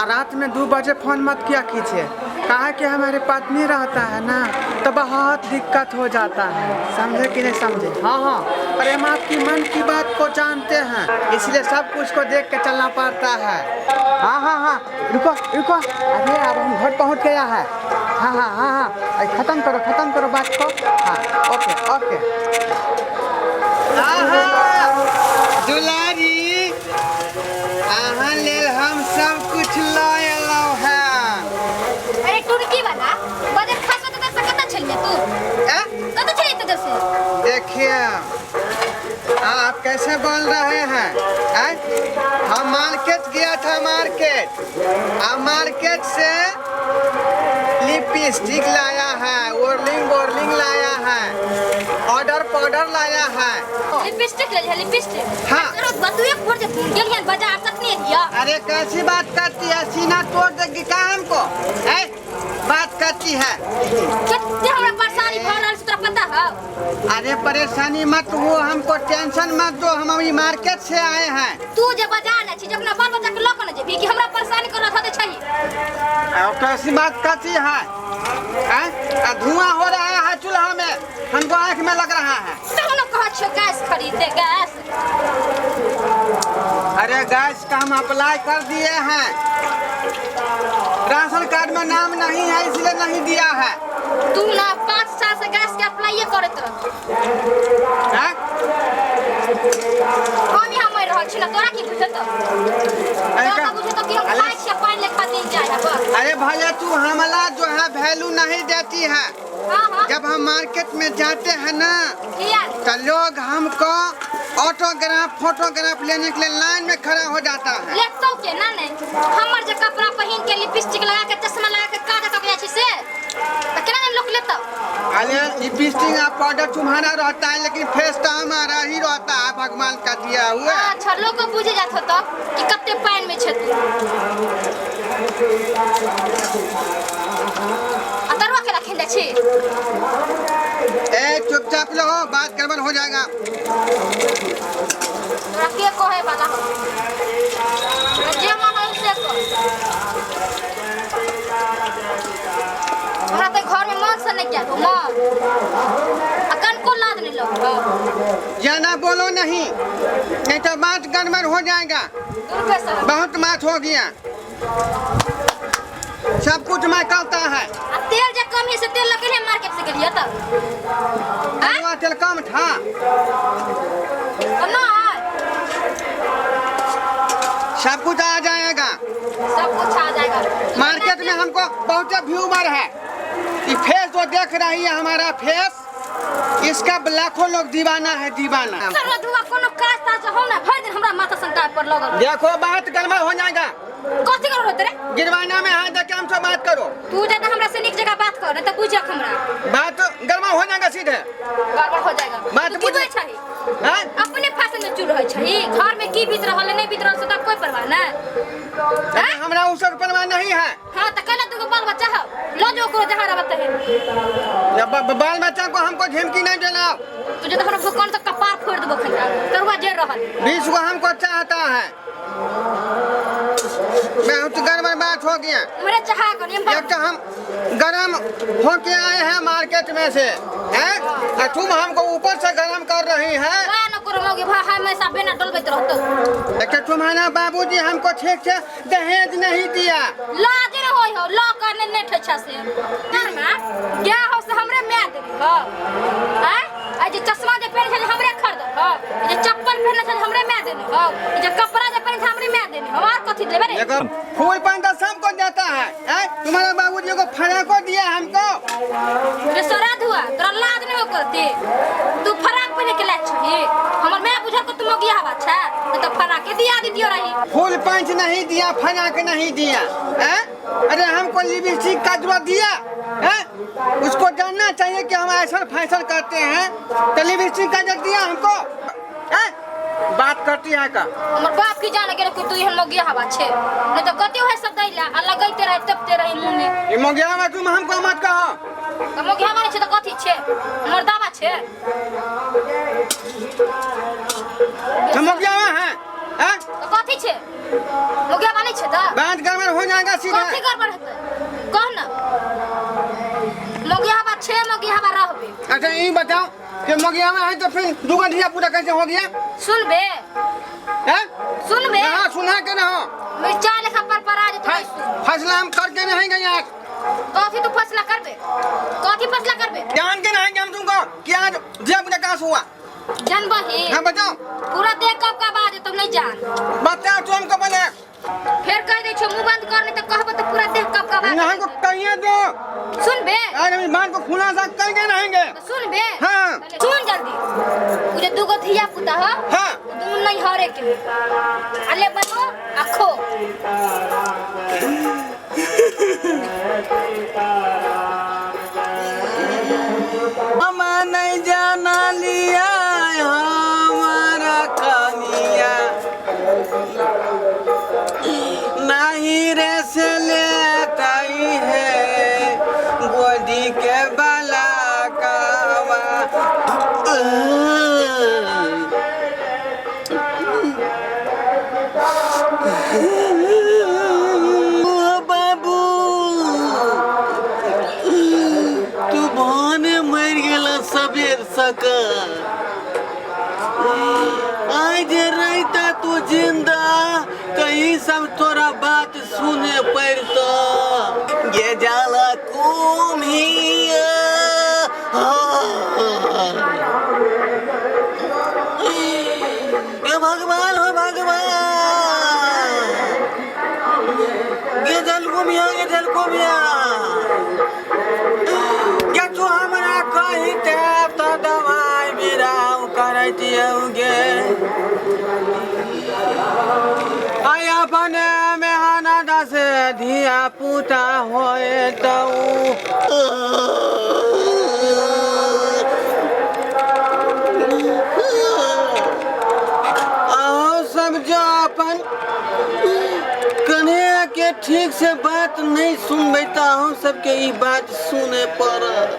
रात में 2 बजे फोन मत किया कीजिए, कहा कि हमारे पत्नी रहता है ना तो बहुत दिक्कत हो जाता है, समझे कि नहीं समझे? हाँ हाँ, अरे हम आपकी मन की बात को जानते हैं, इसलिए सब कुछ को देख के चलना पड़ता है। हाँ हाँ हाँ, रुको रुको, अरे अब हम घर पहुँच गया है। हाँ हाँ हाँ हाँ, अरे ख़त्म करो, ख़त्म करो बात को। हाँ ओके ओके। दुलारी अहाँ लेल हम सब कुछ लऽ एलहुँ हैं। अरे टुनकी वाला बजट खासो तो दस कत छलिए तू? कत छलिए तू दस? देखिए आप कैसे बोल रहे हैं? हम मार्केट गया था, मार्केट, आ मार्केट से लिपस्टिक लाया है, ओरलिंग ओरलिंग लाया है, ऑर्डर पाउडर लाया है। लिपस्टिक ले लिपस्टिक। हाँ। तोरा बतुए फोड़ दे गेलियन बाजार तखने दिया। अरे कैसी बात करती है, सीना तोड़ देगी का हमको? है बात करती है। कते हमरा परेशानी भ रहल छै तोरा पता हौ? अरे परेशानी मत हो, हमको टेंशन मत दो, हम अभी मार्केट से आए हैं। तू जे बाजार नै छी जे अपना बाल बच्चा के लऽ के नै जेबही कि हमरा परेशानी कर रहल छै? और कैसी बात करती है, हैं? आ धुआं हो रहा है चूल्हा में, हमको आंख में लग रहा है। तब न कहै छियौ गैस खरीदे गैस। अरे गैस का हम अप्लाई कर दिए हैं, राशन कार्ड में नाम नहीं है इसलिए नहीं दिया है। तू ना 5 साल से गैस के अप्लाई करैत रह। हैं? हम यहाँ मरि रहल छी ना, तोरा की बुझेतौ? अरे तोरा बुझेतौ कि हम खाइ छियै पानि लेखा दिन जाइ है बस। अरे भैया तू हमला जो है वैल्यू नहीं देती है। हाँ हाँ। जब हम मार्केट में जाते हैं ना किया? तो लोग हमको ऑटोग्राफ फोटोग्राफ लेने के लिए लाइन में खड़ा हो जाता है। लेतौ के ना नहीं, हमर जे कपड़ा पहिन के लिपस्टिक लगा के चश्मा लगा के काज कऽ के जाइ छी से त केना ने लोक लेतौ? अरे लिपस्टिक और पाउडर तुम्हारा रहता है लेकिन फेस तो हमारा ही रहता है, भगवान का दिया हुआ। अच्छा लोग बुझे जात होतौ कि कते पानि में छै तू। आ तरुआ केना खेल जाइ छी? ए चुपचाप रहो, बात गड़बड़ हो जाएगा। तोरा के कहे वाला हो? जे मन हो से कर। हमरा तऽ घर में मन से नहीं किया मन आ कनको लाद नहीं लगो। ज्यादा बोलो नहीं, नहीं तो बात गड़बड़ हो जाएगा। बहुत बात हो गया, सब कुछ मैं करता है। आ तेल जे कम है से तेल लगे मार्केट से गेलिए तब। करुआ तेल कम था ना, सब कुछ आ जाएगा, सब कुछ आ जाएगा। मार्केट में हमको बहुत व्यूवर है। ये फेस जो देख रही है हमारा फेस, इसका लाखों लोग दीवाना है, दीवाना। धुआ कोनो काज ताज हो ना भर दिन हमरा माथा संताप पर लगल। देखो बात गड़बड़ हो जाएगा। कथी करो होते रे? गिरवाना में हाथ देके हमसे बात करो। तू ज्यादा हमरा से निक जगह बात कर, नहीं तो बुझ हमरा। बात गड़बड़ हो जाएगा, सीधे गड़बड़ हो जाएगा। बात बुझ छही अपने फैशन में चूर रहै छही, घर में की बीत रहल नहीं बीत रहल से कोई परवाह नहीं। हमरा उ सब परवाह नहीं है। हां त कहला दूगो बाल बच्चा हो, लो जो ओकरो जहां रहत है। बाल बच्चा को हमको झिमकी नहीं देना। तुझे तो हमरा भुकन तो कपार फोड़ देबो खंडा तरुआ जे रहल। 20 गो हमको चाहता है। बहुत गड़बड़ बात हो गया। मेरे चाह को नहीं। एक तो हम गरम होके आए हैं मार्केट में से, हैं? और तुम हमको ऊपर से गरम कर रही है। का न करमोगे भाई, हमेशा बिना डलबैत रहतो। एक तो तुम्हारा बाबूजी हमको ठीक से दहेज नहीं दिया। लाज न होय हो, ला करने नहीं ठेछा से। ना गया हो से हमरे my देबी हो। हैं? आ जे चश्मा जे पहिन छल हमरे खरीद हो, जे चप्पल पहिन छल हमरे my देने हो, जे कपड़ा जे पहिन हमरे my देने हो, और कथि देबे रे? देखो फूल पान तो सबको देता है, हैं? तुम्हारा बाबूजी को फराको दिया हमको। रे सरा धुआ तोरा लाज नहीं हो करती? तू फराक पहिन के लायक छही, हमर my बुझल को तुम गिया हवा छ त फराक के दिया दियो रही। फूल पांच नहीं दिया, फराक नहीं दिया, हैं? अरे हमको लिपस्टिक का जो दिया है, उसको जानना चाहिए कि हम ऐसा फैशन करते हैं, तो लिपस्टिक का जो दिया हमको, हैं? बात करती है का हमर बाप की जाने के कि तू एहन मोगिया हवा छे, नहीं तो कते है सब दैला आ लगैते रहे तपते रहे मुंह में। ये मोगिया हवा तुम हमको मत कहो। त मोगिया हवा छे त कथि छे? हमर दावा छे। तो मोगिया हवा है, हैं? त कथि छे? मोगिया हवा नहीं छे त बात गड़बड़ हो जाएगा सीधा। कथि गड़बड़ हेतै कह ना? मोगिया हवा छे, मोगिया हवा रहबे। अच्छा ये बताओ कि मोगिया हवा है तो फिर दूगो धिया पूरा कैसे हो गया? सुनबे हैं? सुनबे? हाँ सुना के रहो। मिर्चा लेखा पर पर आज तो फसला हम करके नहीं गए आज। कथी तू फसला करबे? कथी फसला करबे? जान के नहीं हम तुमको कि आज धिया पूरा कहाँ से हुआ। जानबही? हाँ बताओ। पूरा देख कब का बाज तुम नहीं जान। बताओ तुम हमको बोले। फिर कह दे छो मुंह बंद कर, नहीं तो कहबो तो पूरा देह कब कब। नहीं हमको कहिए दो। सुन बे। अरे हम मान को खुलासा करके रहेंगे। तो सुन बे। हाँ सुन जल्दी। उ जे दूगो धिया पुता हो। हाँ दुनु नहीं हरे के अले बनो आ खो। हम नहीं जाना लिया हमारा कनिया नहीं रे से लेता है गोदी के बाला कावा। बाबू तू भने मरि गेल सबेर सकाल, आइ जे रहता तू जिंदा कहीं सब तोरा बात सुने पड़ता। ये जाला कुम्हिया हे भगवान हो भगवान, ये जल कुम्हिया ये जल कुम्हिया, ये तू हमरा कही तो दवाई बिराव करतियौगे। आया बने में आना से धिया पुता होए तो आओ सब जो अपन कन्हैया के ठीक से बात नहीं सुनबै तो हम सबके ई बात सुने पड़त।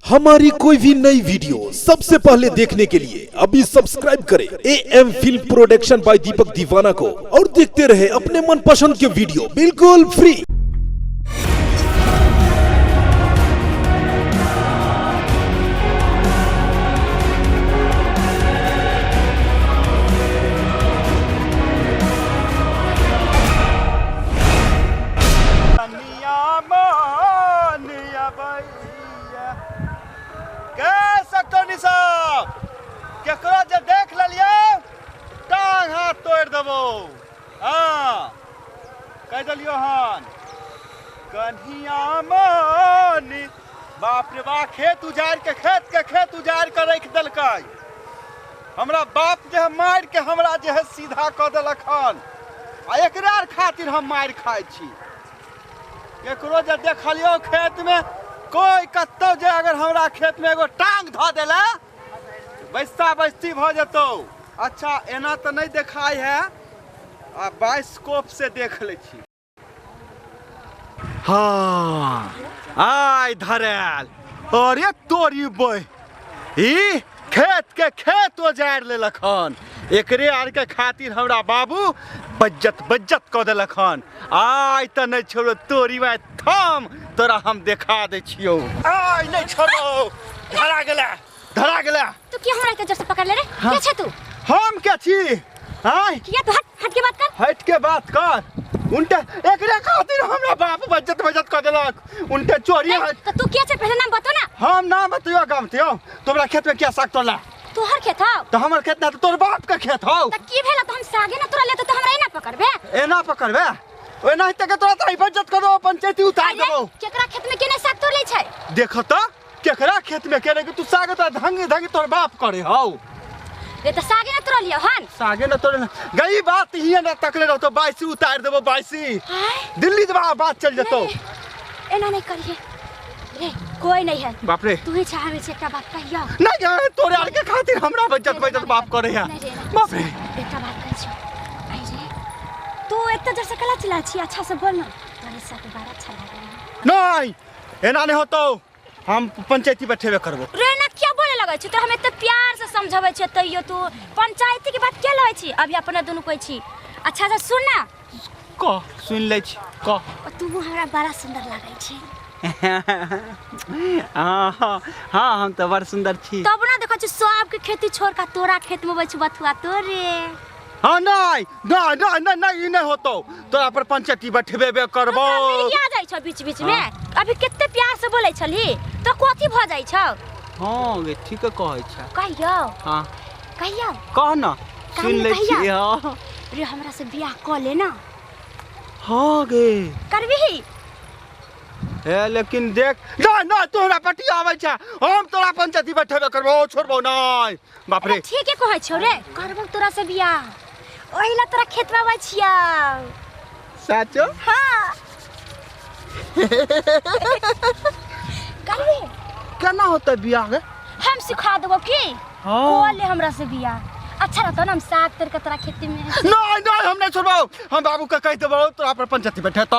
हमारी कोई भी नई वीडियो सबसे पहले देखने के लिए अभी सब्सक्राइब करें AM film production by Deepak Deewana को और देखते रहे अपने मनपसंद के वीडियो बिल्कुल फ्री। केकरो जे देख लेलियै टांग हाथ तोड़ि देबो। हाँ कहि देलियौ हन कन्हिया मनी। बाप रे बा, खेत उजाड़ि के खेत के खेत उजाड़ि के राखि देलकै। हमरा बाप जे है मारि के हमरा जे है सीधा कऽ देलक हन आ एकरा खातिर हम मारि खाइ छी। केकरो जे देखलियौ खेत में कोई कतौ जे अगर हमरा खेत में एगो टांग धऽ देला बैस्ता बैस्ती भऽ जेतौ। अच्छा एना तऽ नहीं देखाइ है आ बाइस्कोप से देख लै छी। हाँ आइ धरायल, अरे तोरी बहि ई खेत के खेत उजाड़ि लेलक हन। एकरे आर के खातिर हमरा बाबू बज्जत बज्जत कऽ देलक हन। आइ तऽ नहीं छोड़ो तोरी बाइ, थम तोरा हम देखा दै छियौ। आइ नहीं छोड़ो, धरा गेला धरा गेला। तू क्यों हमरा के जोर से पकड़ ले रे? हाँ। के छे तू? हम के छी? आय किया तू हट हट के बात कर, हट के बात कर। उनटे एकरे खातिर हमरा बाप बज्जत बज्जत कऽ देलक। उनटे चोरी। तो तू के छे पहले नाम बतो ना। हम नाम बतैयो गाम तियो। तोरा खेत में क्या साग तोड़ला? तोहर खेत हौ? तो हमर खेत ना तो तोर बाप के खेत हौ। त की भेला तो हम सागे ना तोरा ले तो हमरा एना पकड़बे? एना पकड़बे ओना त के तोरा त बज्जत कर देबो, पंचायती उतार देबो। केकरा खेत में केने साग तोड़ले छै? देख त केकरा खेत में केने के तू साग त धंग धंग तोर बाप करे हौ। रे त सागे ना तोड़लियो हन? सागे ना तोड़ले गई बात ही ना तकले रहतो, बाइसी उतार देबो बाइसी। दिल्ली दबा बात चल जतो। एना नहीं करिए रे, कोई नहीं है। बाप रे तू ही चाहवे छे एकटा बात कहियो। नहीं तोरे आर के खातिर हमरा बज्जत बज्जत बाप करे है। बाप रे एकटा बात कहै छियो। आई रे तू एते जोर से कला चिल्ला छी, अच्छा से बोल ना, तोरे साथ बड़ा अच्छा लागल। नहीं एना नहीं होतो, हम पंचायती बैठेबे करबो। रे ना क्या बोले लगै छी? तो हम एते प्यार से समझाबै छी तैयो तू पंचायती के बात के लगै छी? अभी अपना दुनू कहै छी। अच्छा से सुन ना। कह सुन लै छी कह। तू हमरा बड़ा सुंदर लागै छी। हाँ हाँ हम तो बड़ सुंदर छी। तब ना देखै छी सब के खेती छोड़ के तोरा खेत में बैठ बथुआ तोरे। हाँ नहीं नहीं नहीं नहीं नहीं नहीं होतो, तोरा पर पंचायती बैठबे करबो। आ जाइ छौ बीच बीच में। अभी कते प्यार से बोलै छली तो कथी भ जाइ छौ? हाँ गे ठीक कहै छ। कहियो। हाँ कहियो कह ना सुन लै छी। हाँ रे हमरा से बियाह क ले ना। हाँ गे करबिही? ए लेकिन देख ना ना तू हमरा पटिया आबै छै हम तोरा पंचायती बैठेबे करबो छोड़बो नै। बाप रे ठीक है कहै छौ रे करबो तोरा से बियाह ओहिला तोरा खेतवा आबै छियौ। साचो? हां करबे केना होतै बियाह गे? हम सिखा देबो की। हां कोले हमरा से बियाह अच्छा रहतो ना हम साग तर के तोरा खेती में। नहीं नहीं हम नहीं छोड़बो हम बाबू के कह देबो तोरा पर पंचायती बैठेतो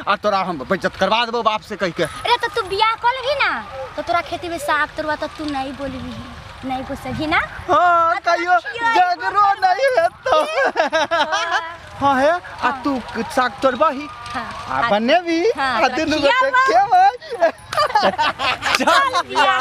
आ तोरा हम बेइज्जत करवा देबो बाप से कह के। अरे तो तू बियाह कर लेबी ना तो तोरा खेती में साग तोरवा तो तू नहीं बोलबी नहीं गुस्सेबी ना। हां कहियो जगरो नहीं हेतो। हां है आ तू साग तोरबही आ बनेबी आ दुनू गोटे खेबै। चल बियाह।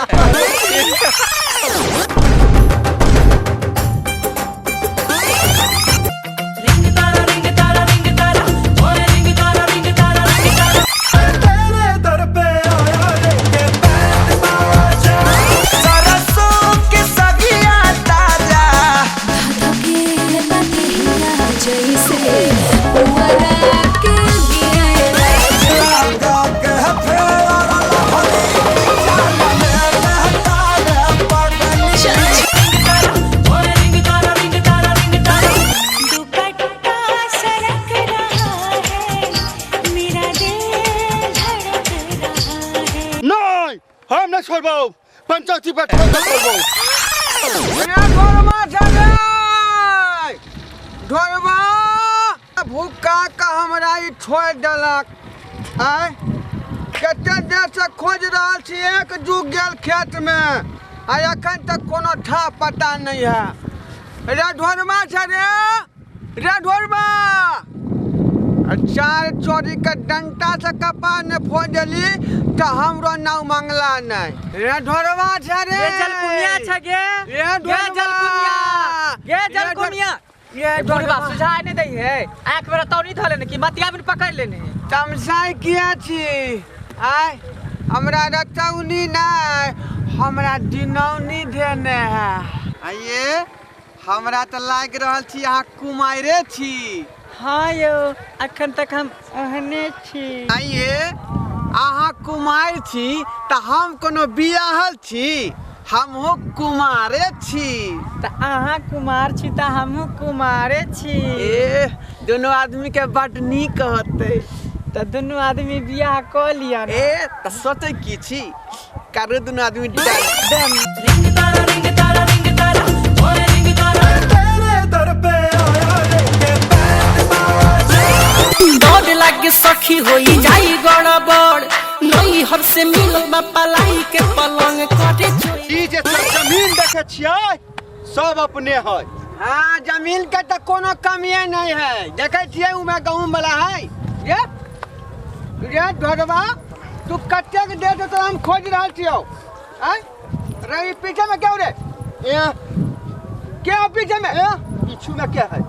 पंचायती बैठे करबो। ढोरबा चले ढोरबा भूखा का हमरा ई छोड़ देलक। आय कते देर से खोज रहल छी एक जुग गेल खेत में आ एखन तक कोनो ठा पता नहीं है। रे ढोरबा छे रे ढोरबा चार चोरी के डंटा से कपार ने फोड़ देली तो हमरो नाव मंगला नहीं। रे ढोरबा छे रे जलकुनिया छे गे रे जलकुनिया गे जलकुनिया ये ढोरबा सुझाय नहीं दै है एक बेर तौनी धऽ लेने कि मतिया बिन पकड़ लेने। तमसाइ किया छी? आय हमरा रतौनी नहीं हमरा दिनौनी देने है। आइए हमरा तो लागि रहल छी अहाँ कुमारे छी। हाँ यो अखन तक हम ओहने छी। आइए अहाँ कुमार छी तऽ हम कोनो बियाहल छी हमहूँ कुमारे छी। तऽ अहाँ कुमार छी तऽ हमहूँ कुमारे छी। ए दुनू आदमी के बड नीक होतै तऽ दुनू आदमी बियाह कऽ लिअ। ए तऽ सोचै की छी करू दुनू आदमी डन। डर लागे सखी होई जाई गड़बड़ नई हर से मिलल बा पलाई के पलंग करे ई जे सब जमीन देखे छियै सब अपने है। हां जमीन के त कोनो कमिए नहीं है देखे छियै उमे गहूम वाला है। ये रे ढोरबा तू कतेक देर से तोरा हम खोज रहल छियौ। आय रे पीछे में क्यों रे? ए क्या पीछे में? ए पीछू में क्या है?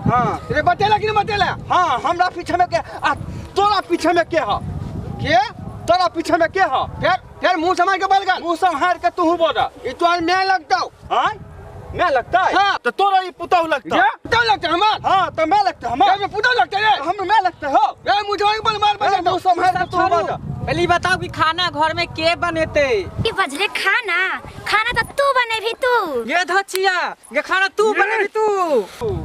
हाँ रे बतेला कि नहीं बतेला? हाँ हमरा पीछे में क्या आ तोरा पीछे में क्या है? के तोरा पीछे में क्या है? फिर फिर मुंह संभाल के बोल गल। मुंह संभाल के तू बोल ई तोर मैं लगता हूं। हां मैं लगता है? हाँ। तो तोरा ई पुतहु लगता। पुतहु लगता हमार? हां तो मैं लगता हमार। मैं पुतहु लगता रे हम मैं लगता हो। ए मुंह संभाल के बोल मार बजा मुंह संभाल के तू बोल। पहले बताओ कि खाना घर में के बनेते? ई बजरे खाना खाना तो तू बनेबी तू। ये धचिया ये खाना तू बनेबी तू।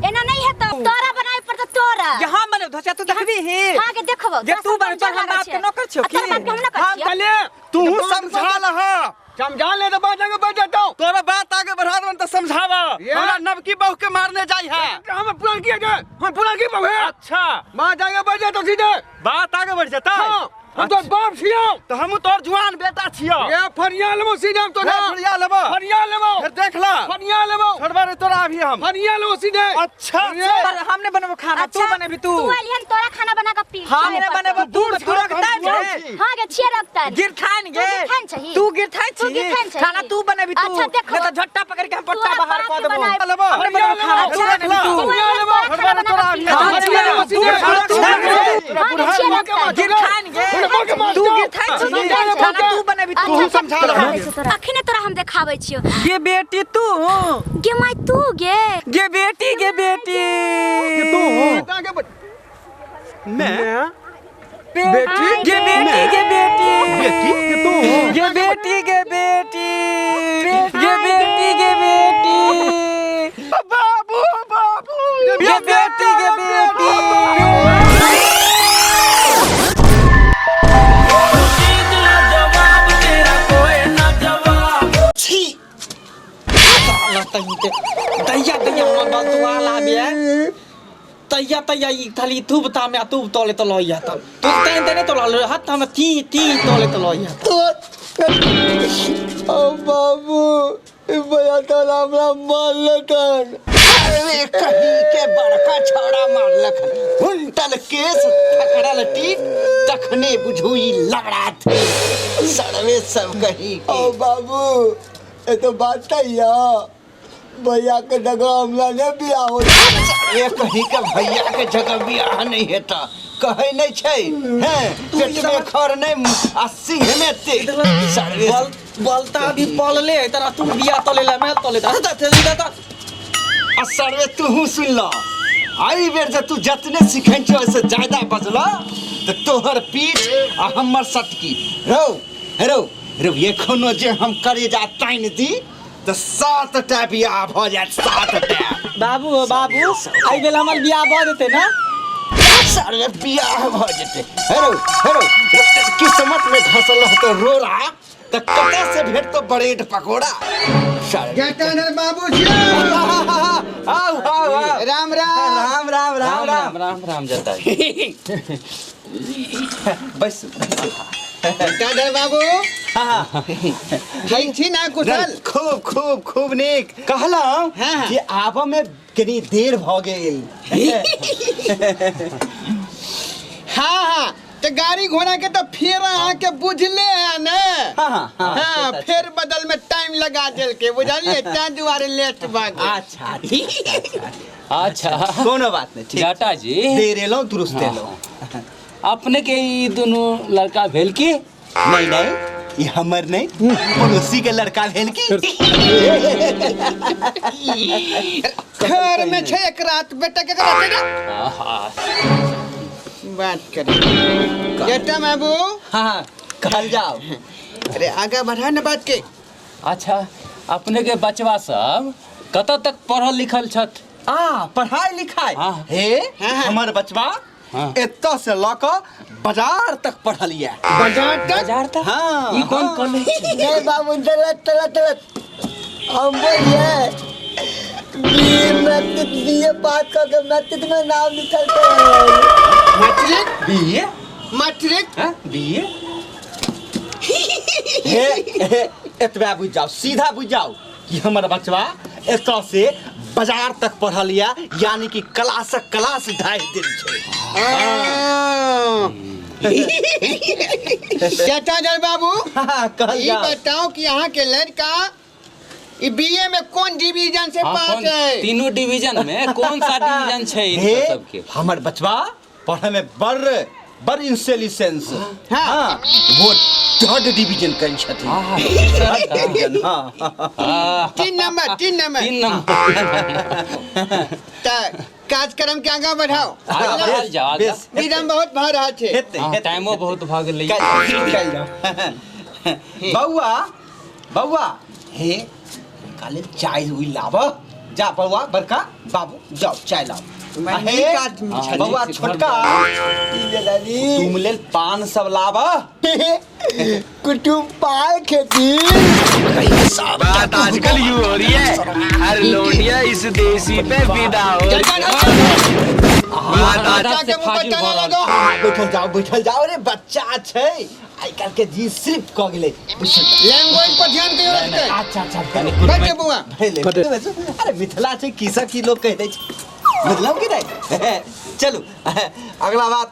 एना नहीं है तो तोरा बनाए पर तो तोरा। ये हम बनेब धचिया तू देखबी ही। हां के देखबो जे तू बने तोर हम बाप के नौकर छियो की? हम चले तू समझा लहा समझा ले तो बात आगे बढ़ जाता हूं। तोरा बात आगे बढ़ा दन त समझावा हमरा नवकी बहू के मारने जाई है। हम पुरान की है हम पुरान की बहू है। अच्छा बात आगे बढ़ जाता सीधे बात आगे बढ़ जाता। हम तो बाप छियो तो हम तोर जुआन बेटा छियो। ये फरिया लेबो सीधे हम तो ना फरिया लेबो फरिया लेबो फिर देख ला फरिया लेबो छोड़बा रे तोरा अभी हम फरिया लेबो सीधे। अच्छा पर हमने बनेबो खाना तू बनेबी तू। तू आलिहन तोरा खाना बना के पी। हमने बनेबो तू रखता है। हां गे छिए रखता गिरथान गे तू गिरथान छी खाना तू बनेबी तू नहीं तो झट्टा पकड़ के हम पट्टा बाहर क देबो। हमने बनेबो खाना तू बनेबी तू छोड़बा रे तोरा अभी गिरथान गे तू गिरथान छी खाना तू बनेबी तू समझा ले। अखने तोरा हम देखाबै छियो गे बेटी तू गे my तू गे गे बेटी गे बेटी तू मैं बेटी गे बेटी गे बेटी बेटी के तू गे बेटी गे बेटी गे बेटी गे बेटी बाबू बाबू गे बेटी गे बेटी छी दैया दैया हमर बलतुआ लाबे तैया तैया ई खाली तूब तामे आ तूब तले तो लइया तब तू तैन तैने तो लल हाथ हम ती ती तले तो लइया तो ओ बाबू ई भैया तो हमरा मारलकन। अरे कहीं के बड़का छौड़ा मारलक उनटल केस थकड़ल टीक तखने बुझू ई लबड़ा थे सड़वे सब कहीं के। ओ बाबू ये तो बात है या भैया के जगह हमरा नहीं बियाह हो। सड़वे कहीं के भैया के जगह बियाह नहीं हेता कहै नहीं छै हैं पेट में खर नहीं आ सिंह में तेल सड़वे बल बलता भी पलले है तरह तू बिया तले ला मैं तले ता ता ता ता। आ सरवे तूहू सुन ल आई बेर जे तू जतने सिखै छौ ओहिसँ ज्यादा बजल तऽ तोहर पीठ आ हमर सटकी रौ रौ रौ एखनो जे हम करेजा तानि दी तऽ 7 टा बियाह भऽ जायत 7 टा। बाबू हो बाबू आई बेल हमर बियाह भऽ जेतै ना? सरवे बियाह भऽ जेतै। हे रौ हे रौ किस्मत में घसल रहतो रोड़ा तऽ कतऽ से भेटतो ब्रेड पकौड़ा सरवे। जटाधर बाबू छी। आउ आउ आउ। राम राम। राम राम राम राम। राम राम जता। बैसू बैसू। जटाधर बाबू ठीक छी ना कुशल? खूब खूब खूब नीक। कहलहुँ हाँ। जे आबऽ में कनी देर भऽ गेल। हाँ हाँ तो गाड़ी घोड़ा के तो फेर अहाँ के बुझले है ने? हाँ हाँ हाँ। हाँ फेर बदल में टाइम लगा देल के बुझलिए तैं दुआरे लेट भऽ गेल। अच्छा अच्छा अच्छा। अच्छा कोनो बात नहीं ठीक। जाटा जी देर एलहुँ दुरुस्त एलहुँ। अपने के ई दोनों लड़का भेल की? नहीं नहीं ई हमर नहीं पड़ोसी के लड़का भेल की। घर में छै एक रात बेटा के रात ना बात करे जटा बाबू। हाँ हाँ कहल जाओ। अरे आगा बढ़ा ना बात के। अच्छा अपने के बचवा सब कतऽ तक पढ़ल लिखल छथि? आ पढ़ाई लिखाई हाँ। हे हाँ, हाँ। हमर बचवा हाँ। एतऽ से लऽ कऽ बाजार तक पढ़ल यऽ। बाजार तक? बाजार तक? हाँ। ई कोन कॉलेज छै? नहीं बाबू गलत गलत गलत हम बोलिए बी मैट्रिक बीए पास करके मैट्रिक में नाम निकलते हैं। मैट्रिक? बीए। मैट्रिक। हाँ बीए। हे हे एतबा बुझ जाओ सीधा बुझ जाओ कि हमर बचवा एतऽ से बाजार तक पढ़ल यऽ यानी कि क्लासक क्लास ढाहि देल छै। जटाधर बाबू हाँ, कहल ई जाओ। बताओ कि अहाँ के लड़का ई बीए में कौन डिवीजन से हाँ, पास कौन है? तीनों डिवीजन में कौन सा डिवीजन छै हे इनका सबके? हमर बचवा पढ़े में बड़ बड़ इंटेलिजेंस। हाँ। हाँ वो थर्ड डिवीजन करै छथिन। थर्ड डिवीजन हाँ। हाँ, 3 नंबर 3 नंबर। 3 नंबर। तऽ कार्यक्रम के आगा बढ़ाओ। आगा बढ़ल जाओ आगा। बेस। विलम्ब बहुत भऽ रहल छै। हेतै हाँ, हेतै। टाइमो बहुत भऽ गेलै। कल कल जाओ बौआ बौआ हे काले चाय उई लाब जा बौआ बड़का बाबू जाओ चाय लाओ। मैं आ हे, नीक आदमी हाँ, छली। बौआ छोटका तुम लेल पान सब लाब। कुटुम पाल खेती। बात आजकल यूं हो रही है हर लोंडिया इस देसी पे फिदा हो रही है। बात आज बच्चा के मुंह पर ताला लगाओ। बैठल जाओ बैठल जाओ रे बच्चा छै आइ काल्हि के जी सिर्फ कऽ गेलै बैठल जाओ। लैंग्वेज पर ध्यान कहियो रखतै। अच्छा अच्छा कनि बैठ के बौआ। भेलै। अरे मिथिला छै की सब की लोग कहि दै छै बुझलहुँ कि नहि? चलू अगला बात।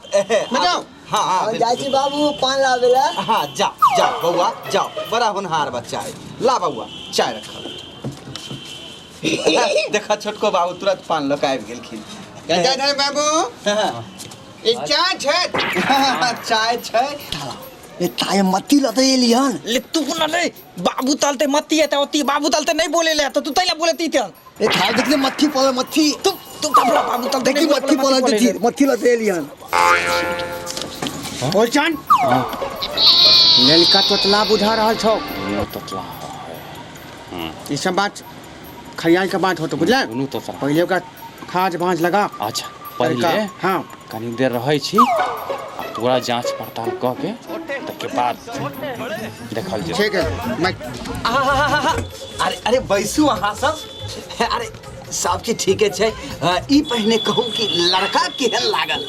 बताउ। हाँ हाँ। हम जाइ छी बाबू पान लाबे ला। हाँ जा जा बौआ जाओ बड़ा होनहार बच्चा है। ला बौआ चाय रख। देखा छोटको बाबू तुरंत पान लऽ कऽ आबि गेलखिन। गजाधर बाबू ई चाय छै? चाय छै। ए ताय मत्ती लते एलियन। ले तू ना रे बाबू तालते मत्ती है ओती बाबू तालते नहीं बोले ले तो तू तैला बोले ती तेल। ए थाल देखले मत्थी पड़ल मत्थी। तू तू तबला बाबू तालते देखी मत्थी पड़ल देखी मत्थी लते एलियन। बोलचन ललका तोतला बुझा रहल छौ। तोतला। ई सब बात खरियाल के बात होतो, बुझले? दुनू तोतला। पहिले ओकरा खाज भाँज लगा। अच्छा, पहिले हाँ कनी देर रहै छी आ पूरा जांच पड़ताल कऽ के तकर बाद देखल जेतै। ठीक है मैं आहाहाहा, अरे अरे बैसू अहाँ सब। अरे सब चीज ठीके छै। ई पहिने कहू कि लड़का केहन लागल?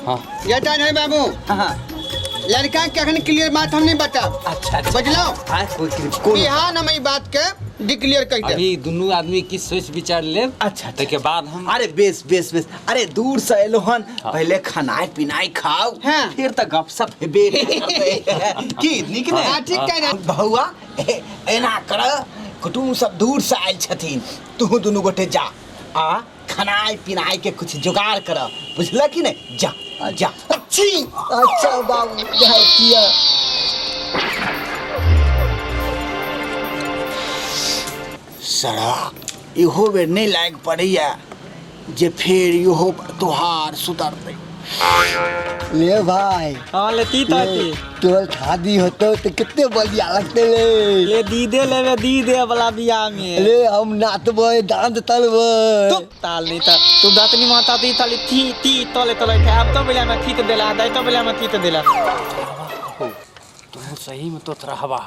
हाँ ये तो नहीं बाबू, हाँ लड़का के अखन क्लियर बात हम नहीं बताब। अच्छा अच्छा बुझलौ? हाँ, कोई बिहान हम ई बात के डिक्लेयर कर देब। अभी दुनू आदमी की सोच विचार लेब। अच्छा तकर बाद हम अरे बेस बेस बेस, अरे दूर से एलो हन, पहले खानाय पिनाय खाओ। हाँ। फिर तो गपशप हेबे करतै। की नीक ने? हाँ, ठीक कह रहे। बहुआ एना कर, कुटुम सब दूर से आयल छथिन, तू दुनू गोटे जा आ खानाय पिनाय के कुछ जुगाड़ कर, बुझल कि नहीं? जा जा। अच्छी अच्छा बाबू जाय किया। सड़ा इहो बेर नहीं लाग पड़ैया जे फेर इहो तोहार सुधरतै। ले भाई। हाँ ले ती तो ती। तोहर शादी होतो तो कितने बढ़िया लगते ले। ले दी दे लेवे दी दे वाला बियाह में। ले हम नाचबै डांस तलबै। तो ताल नहीं था तू दतनी माता ती ताली थी ती तले तले थे, अब तो बिला में थी तो देला, दाई तो बिला में थी तो देला। तू सही में तो रहबा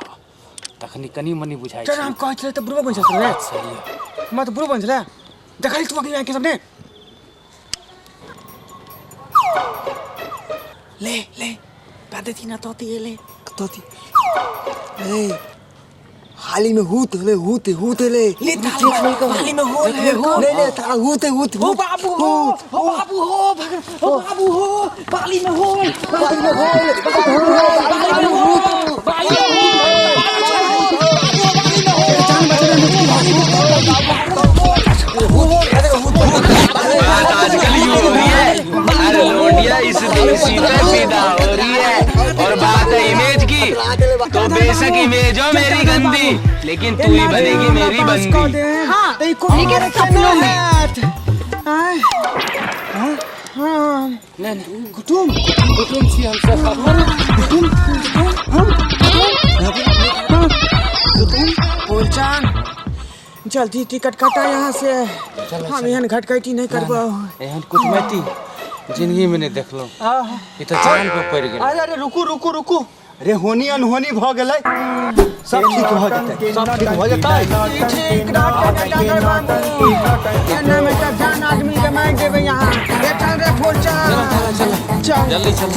तखनी कनी मनी बुझाइ चल छै। हम कहै छलै तऽ बुढ़बो बनि छलै। सही है। मैं तो बुढ़बो बनि छलै। देखली तू अखनी आके सबने। ले ले बादे थी ना तोती ले तोती। ए हाली में हूत ले हूत हूत ले ले हाली में हो ले ले ले तारा हूत हूत। हो बाबू हो, हो बाबू हो, भगवान हो बाबू हो, पाली में हो, पाली में हो, पाली में हो, पाली में बात आजकल यूं हो रही है, अरे लोटिया इस देसी पे फिदा हो रही है। और बात है इमेज की, तो बेशक इमेज हो मेरी गंदी, लेकिन तू ही बनेगी मेरी बंदी। हाँ लेकिन सपनों में। हाँ नहीं नहीं कुटुम कुटुम छी हम सब। कुटुम कुटुम बोलचान जल्दी टिकट कटा यहाँ से। हम एहन घटकैती नहीं करबो। एहन कुटमैती जिंदगी में नहीं देखलो, ई तो जान पे पड़ गेल। अरे अरे रुकू रुकू रुकू, रे होनी अनहोनी भ गेलै, सब ठीक भ जेतै, सब ठीक भ जेतै। ठीक डॉक्टर बाबू एना में तऽ जान आदमी के मारि देबै यहाँ। ए चल रे फूलचान, चल चल चल जल्दी चल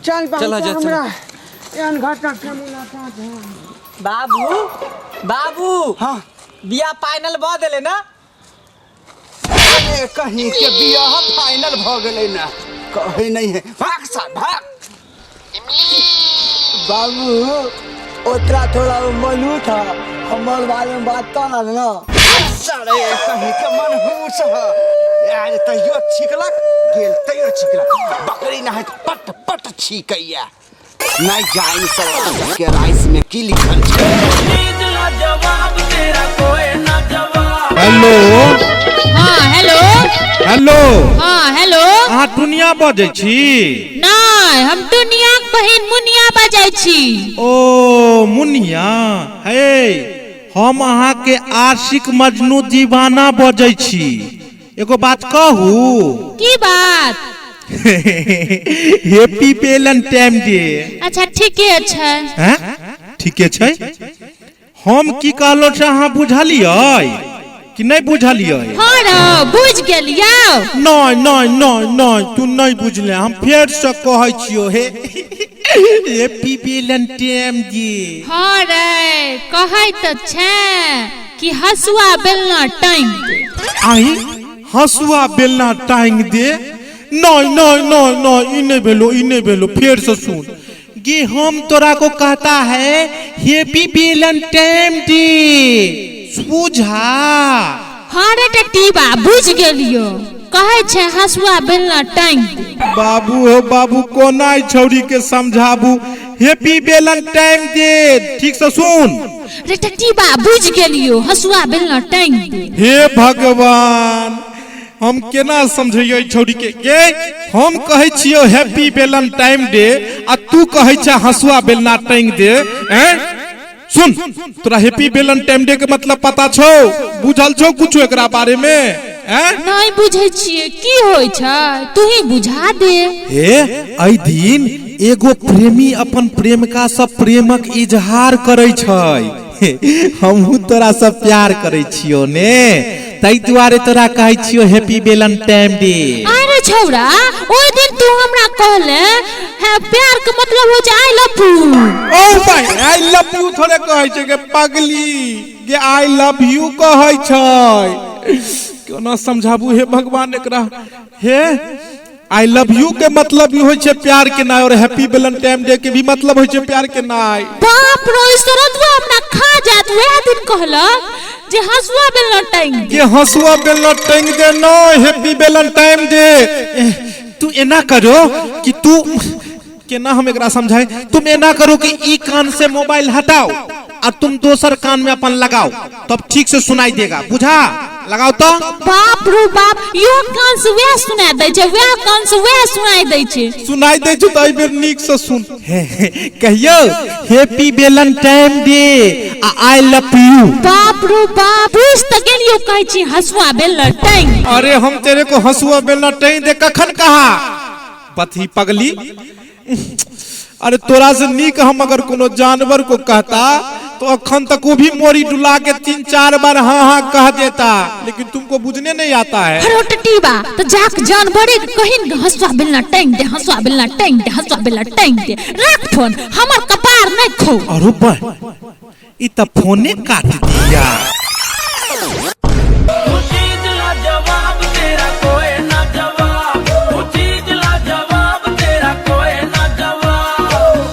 चल बाबू। चल जा, चल। हमरा एहन घटना के मुलाकात है। बाबू बाबू हाँ बियाह फाइनल भ देले ना? अरे कहीं के बियाह फाइनल भ गेलै ना, कहे नहीं है। भाग सा भाग। बाबू ओतरा थोड़ा मनु था हमारे बारे में बात तो ना ना। सारे कहीं के मनहूस ह यार, तैयो छिकलक गेल, तैयो छिकलक बकरी ना है पट पट छिकैया। नहीं जाइन सब के राइस में की लिखल छै। हेलो। हाँ हेलो। हेलो। हाँ हेलो। अहाँ दुनिया बजै छी? नहीं, हम दुनिया के बहिन मुनिया बजै छी। ओ मुनिया, हे हम अहाँ के आशिक मजनू दीवाना बजै छी। एगो बात कहू? की बात? Happy Valentine day. अच्छा ठीके छै। हैं ठीके छै? हम की कहलो से अहाँ बुझलियै कि नहीं बुझलियै? हाँ रो बुझ गेलियौ। नहीं नहीं नहीं नहीं तू नहीं बुझले, हम फेर से कहै छियो। हे हैप्पी वेलेंटाइन डे। हाँ रे कहै तऽ छै कि हसुआ बेलना टांग दे। आई हसुआ बेलना टांग दे? नहीं नहीं नहीं नहीं ई नहीं भेलो, ई नहीं भेलो। फेर से सुन गे, हम तोरा को कहता है हैप्पी वेलेंटाइन डे, सुझा। हाँ रे टटीबा बुझ गेलियो, कहै छै हसुआ बेलना टांग दे। बाबू हो बाबू, कोना ई छौरी के समझाबू? हैप्पी वेलेंटाइन डे, ठीक से सुन। रे टटीबा बुझ गेलियो, हसुआ बेलना टांग दे। हे भगवान, हम केना समझैयै छौड़ी के? गे हम कहै छियौ हैप्पी बेलन टाइम डे आ तू कहै छ हंसुआ बेलना टांग दे। हैं सुन, तोरा हैप्पी बेलन टाइम डे के मतलब पता छौ? बुझल छौ कुछो एकरा बारे में? हैं नहीं बुझै छियै की होइ छै, तू ही बुझा दे। हे एहि दिन एगो प्रेमी अपन प्रेमिका से प्रेमक इजहार करै छै। हमहूँ तोरा से प्यार करै छियौ ने, ताहि दुआरे तोरा कहै छियौ हैप्पी बेलन टाइम डे। अरे छौड़ा, ओहि दिन तू हमरा कहले है प्यार के मतलब हो छै I love you. Oh my, I love you थोड़े कहै छै गे पगली, गे I love you कहै छै। केना समझाबू हे भगवान एकरा? हे I love you के मतलब ई होइ छै प्यार के नाय, और हैप्पी वेलेंटाइन डे के भी मतलब होइ छै प्यार के नाय। बाप रे, शरदुआ हमरा खा जात। वएह दिन कहलक जे हंसुआ बेलना टांग दे। के हंसुआ बेलना टांग दे न, हैप्पी वेलेंटाइन डे। तू एना करो कि तू केना हम एकरा समझाए, तुम एना करो कि ई कान से मोबाइल हटाओ और तुम दोसर कान में अपन लगाओ, तब ठीक से सुनाई देगा। बुझा? लगाओ तो। बाप रो बाप, यो कान से वएह सुनाई दै छै, वएह कान से वएह सुनाई दै छै। सुनाई दै छै तो एहि बेर नीक से सुन। कहियो हैप्पी वेलेंटाइन डे आ I love you. बाप रो बाप, बुझ त गेलियो कहै छी हंसुआ बेलना टांग। अरे हम तेरे को हंसुआ बेलना टांग दे कखन कहा पथी पगली? अरे तोरा से नीक हम अगर कोनो जानवर को कहता तो अखन तक वो भी मोरी डुला के 3-4 बार हाँ हाँ कह देता, लेकिन तुमको बुझने नहीं आता है। अरे टटीबा, तो जाक जानवरे के कहिन हंसुआ बेलना टांग दे, हंसुआ बेलना टांग दे, हंसुआ बेलना टांग दे। रख फोन, हमर कपार नहीं खो। अरे बा, ई त फोने काट दिया।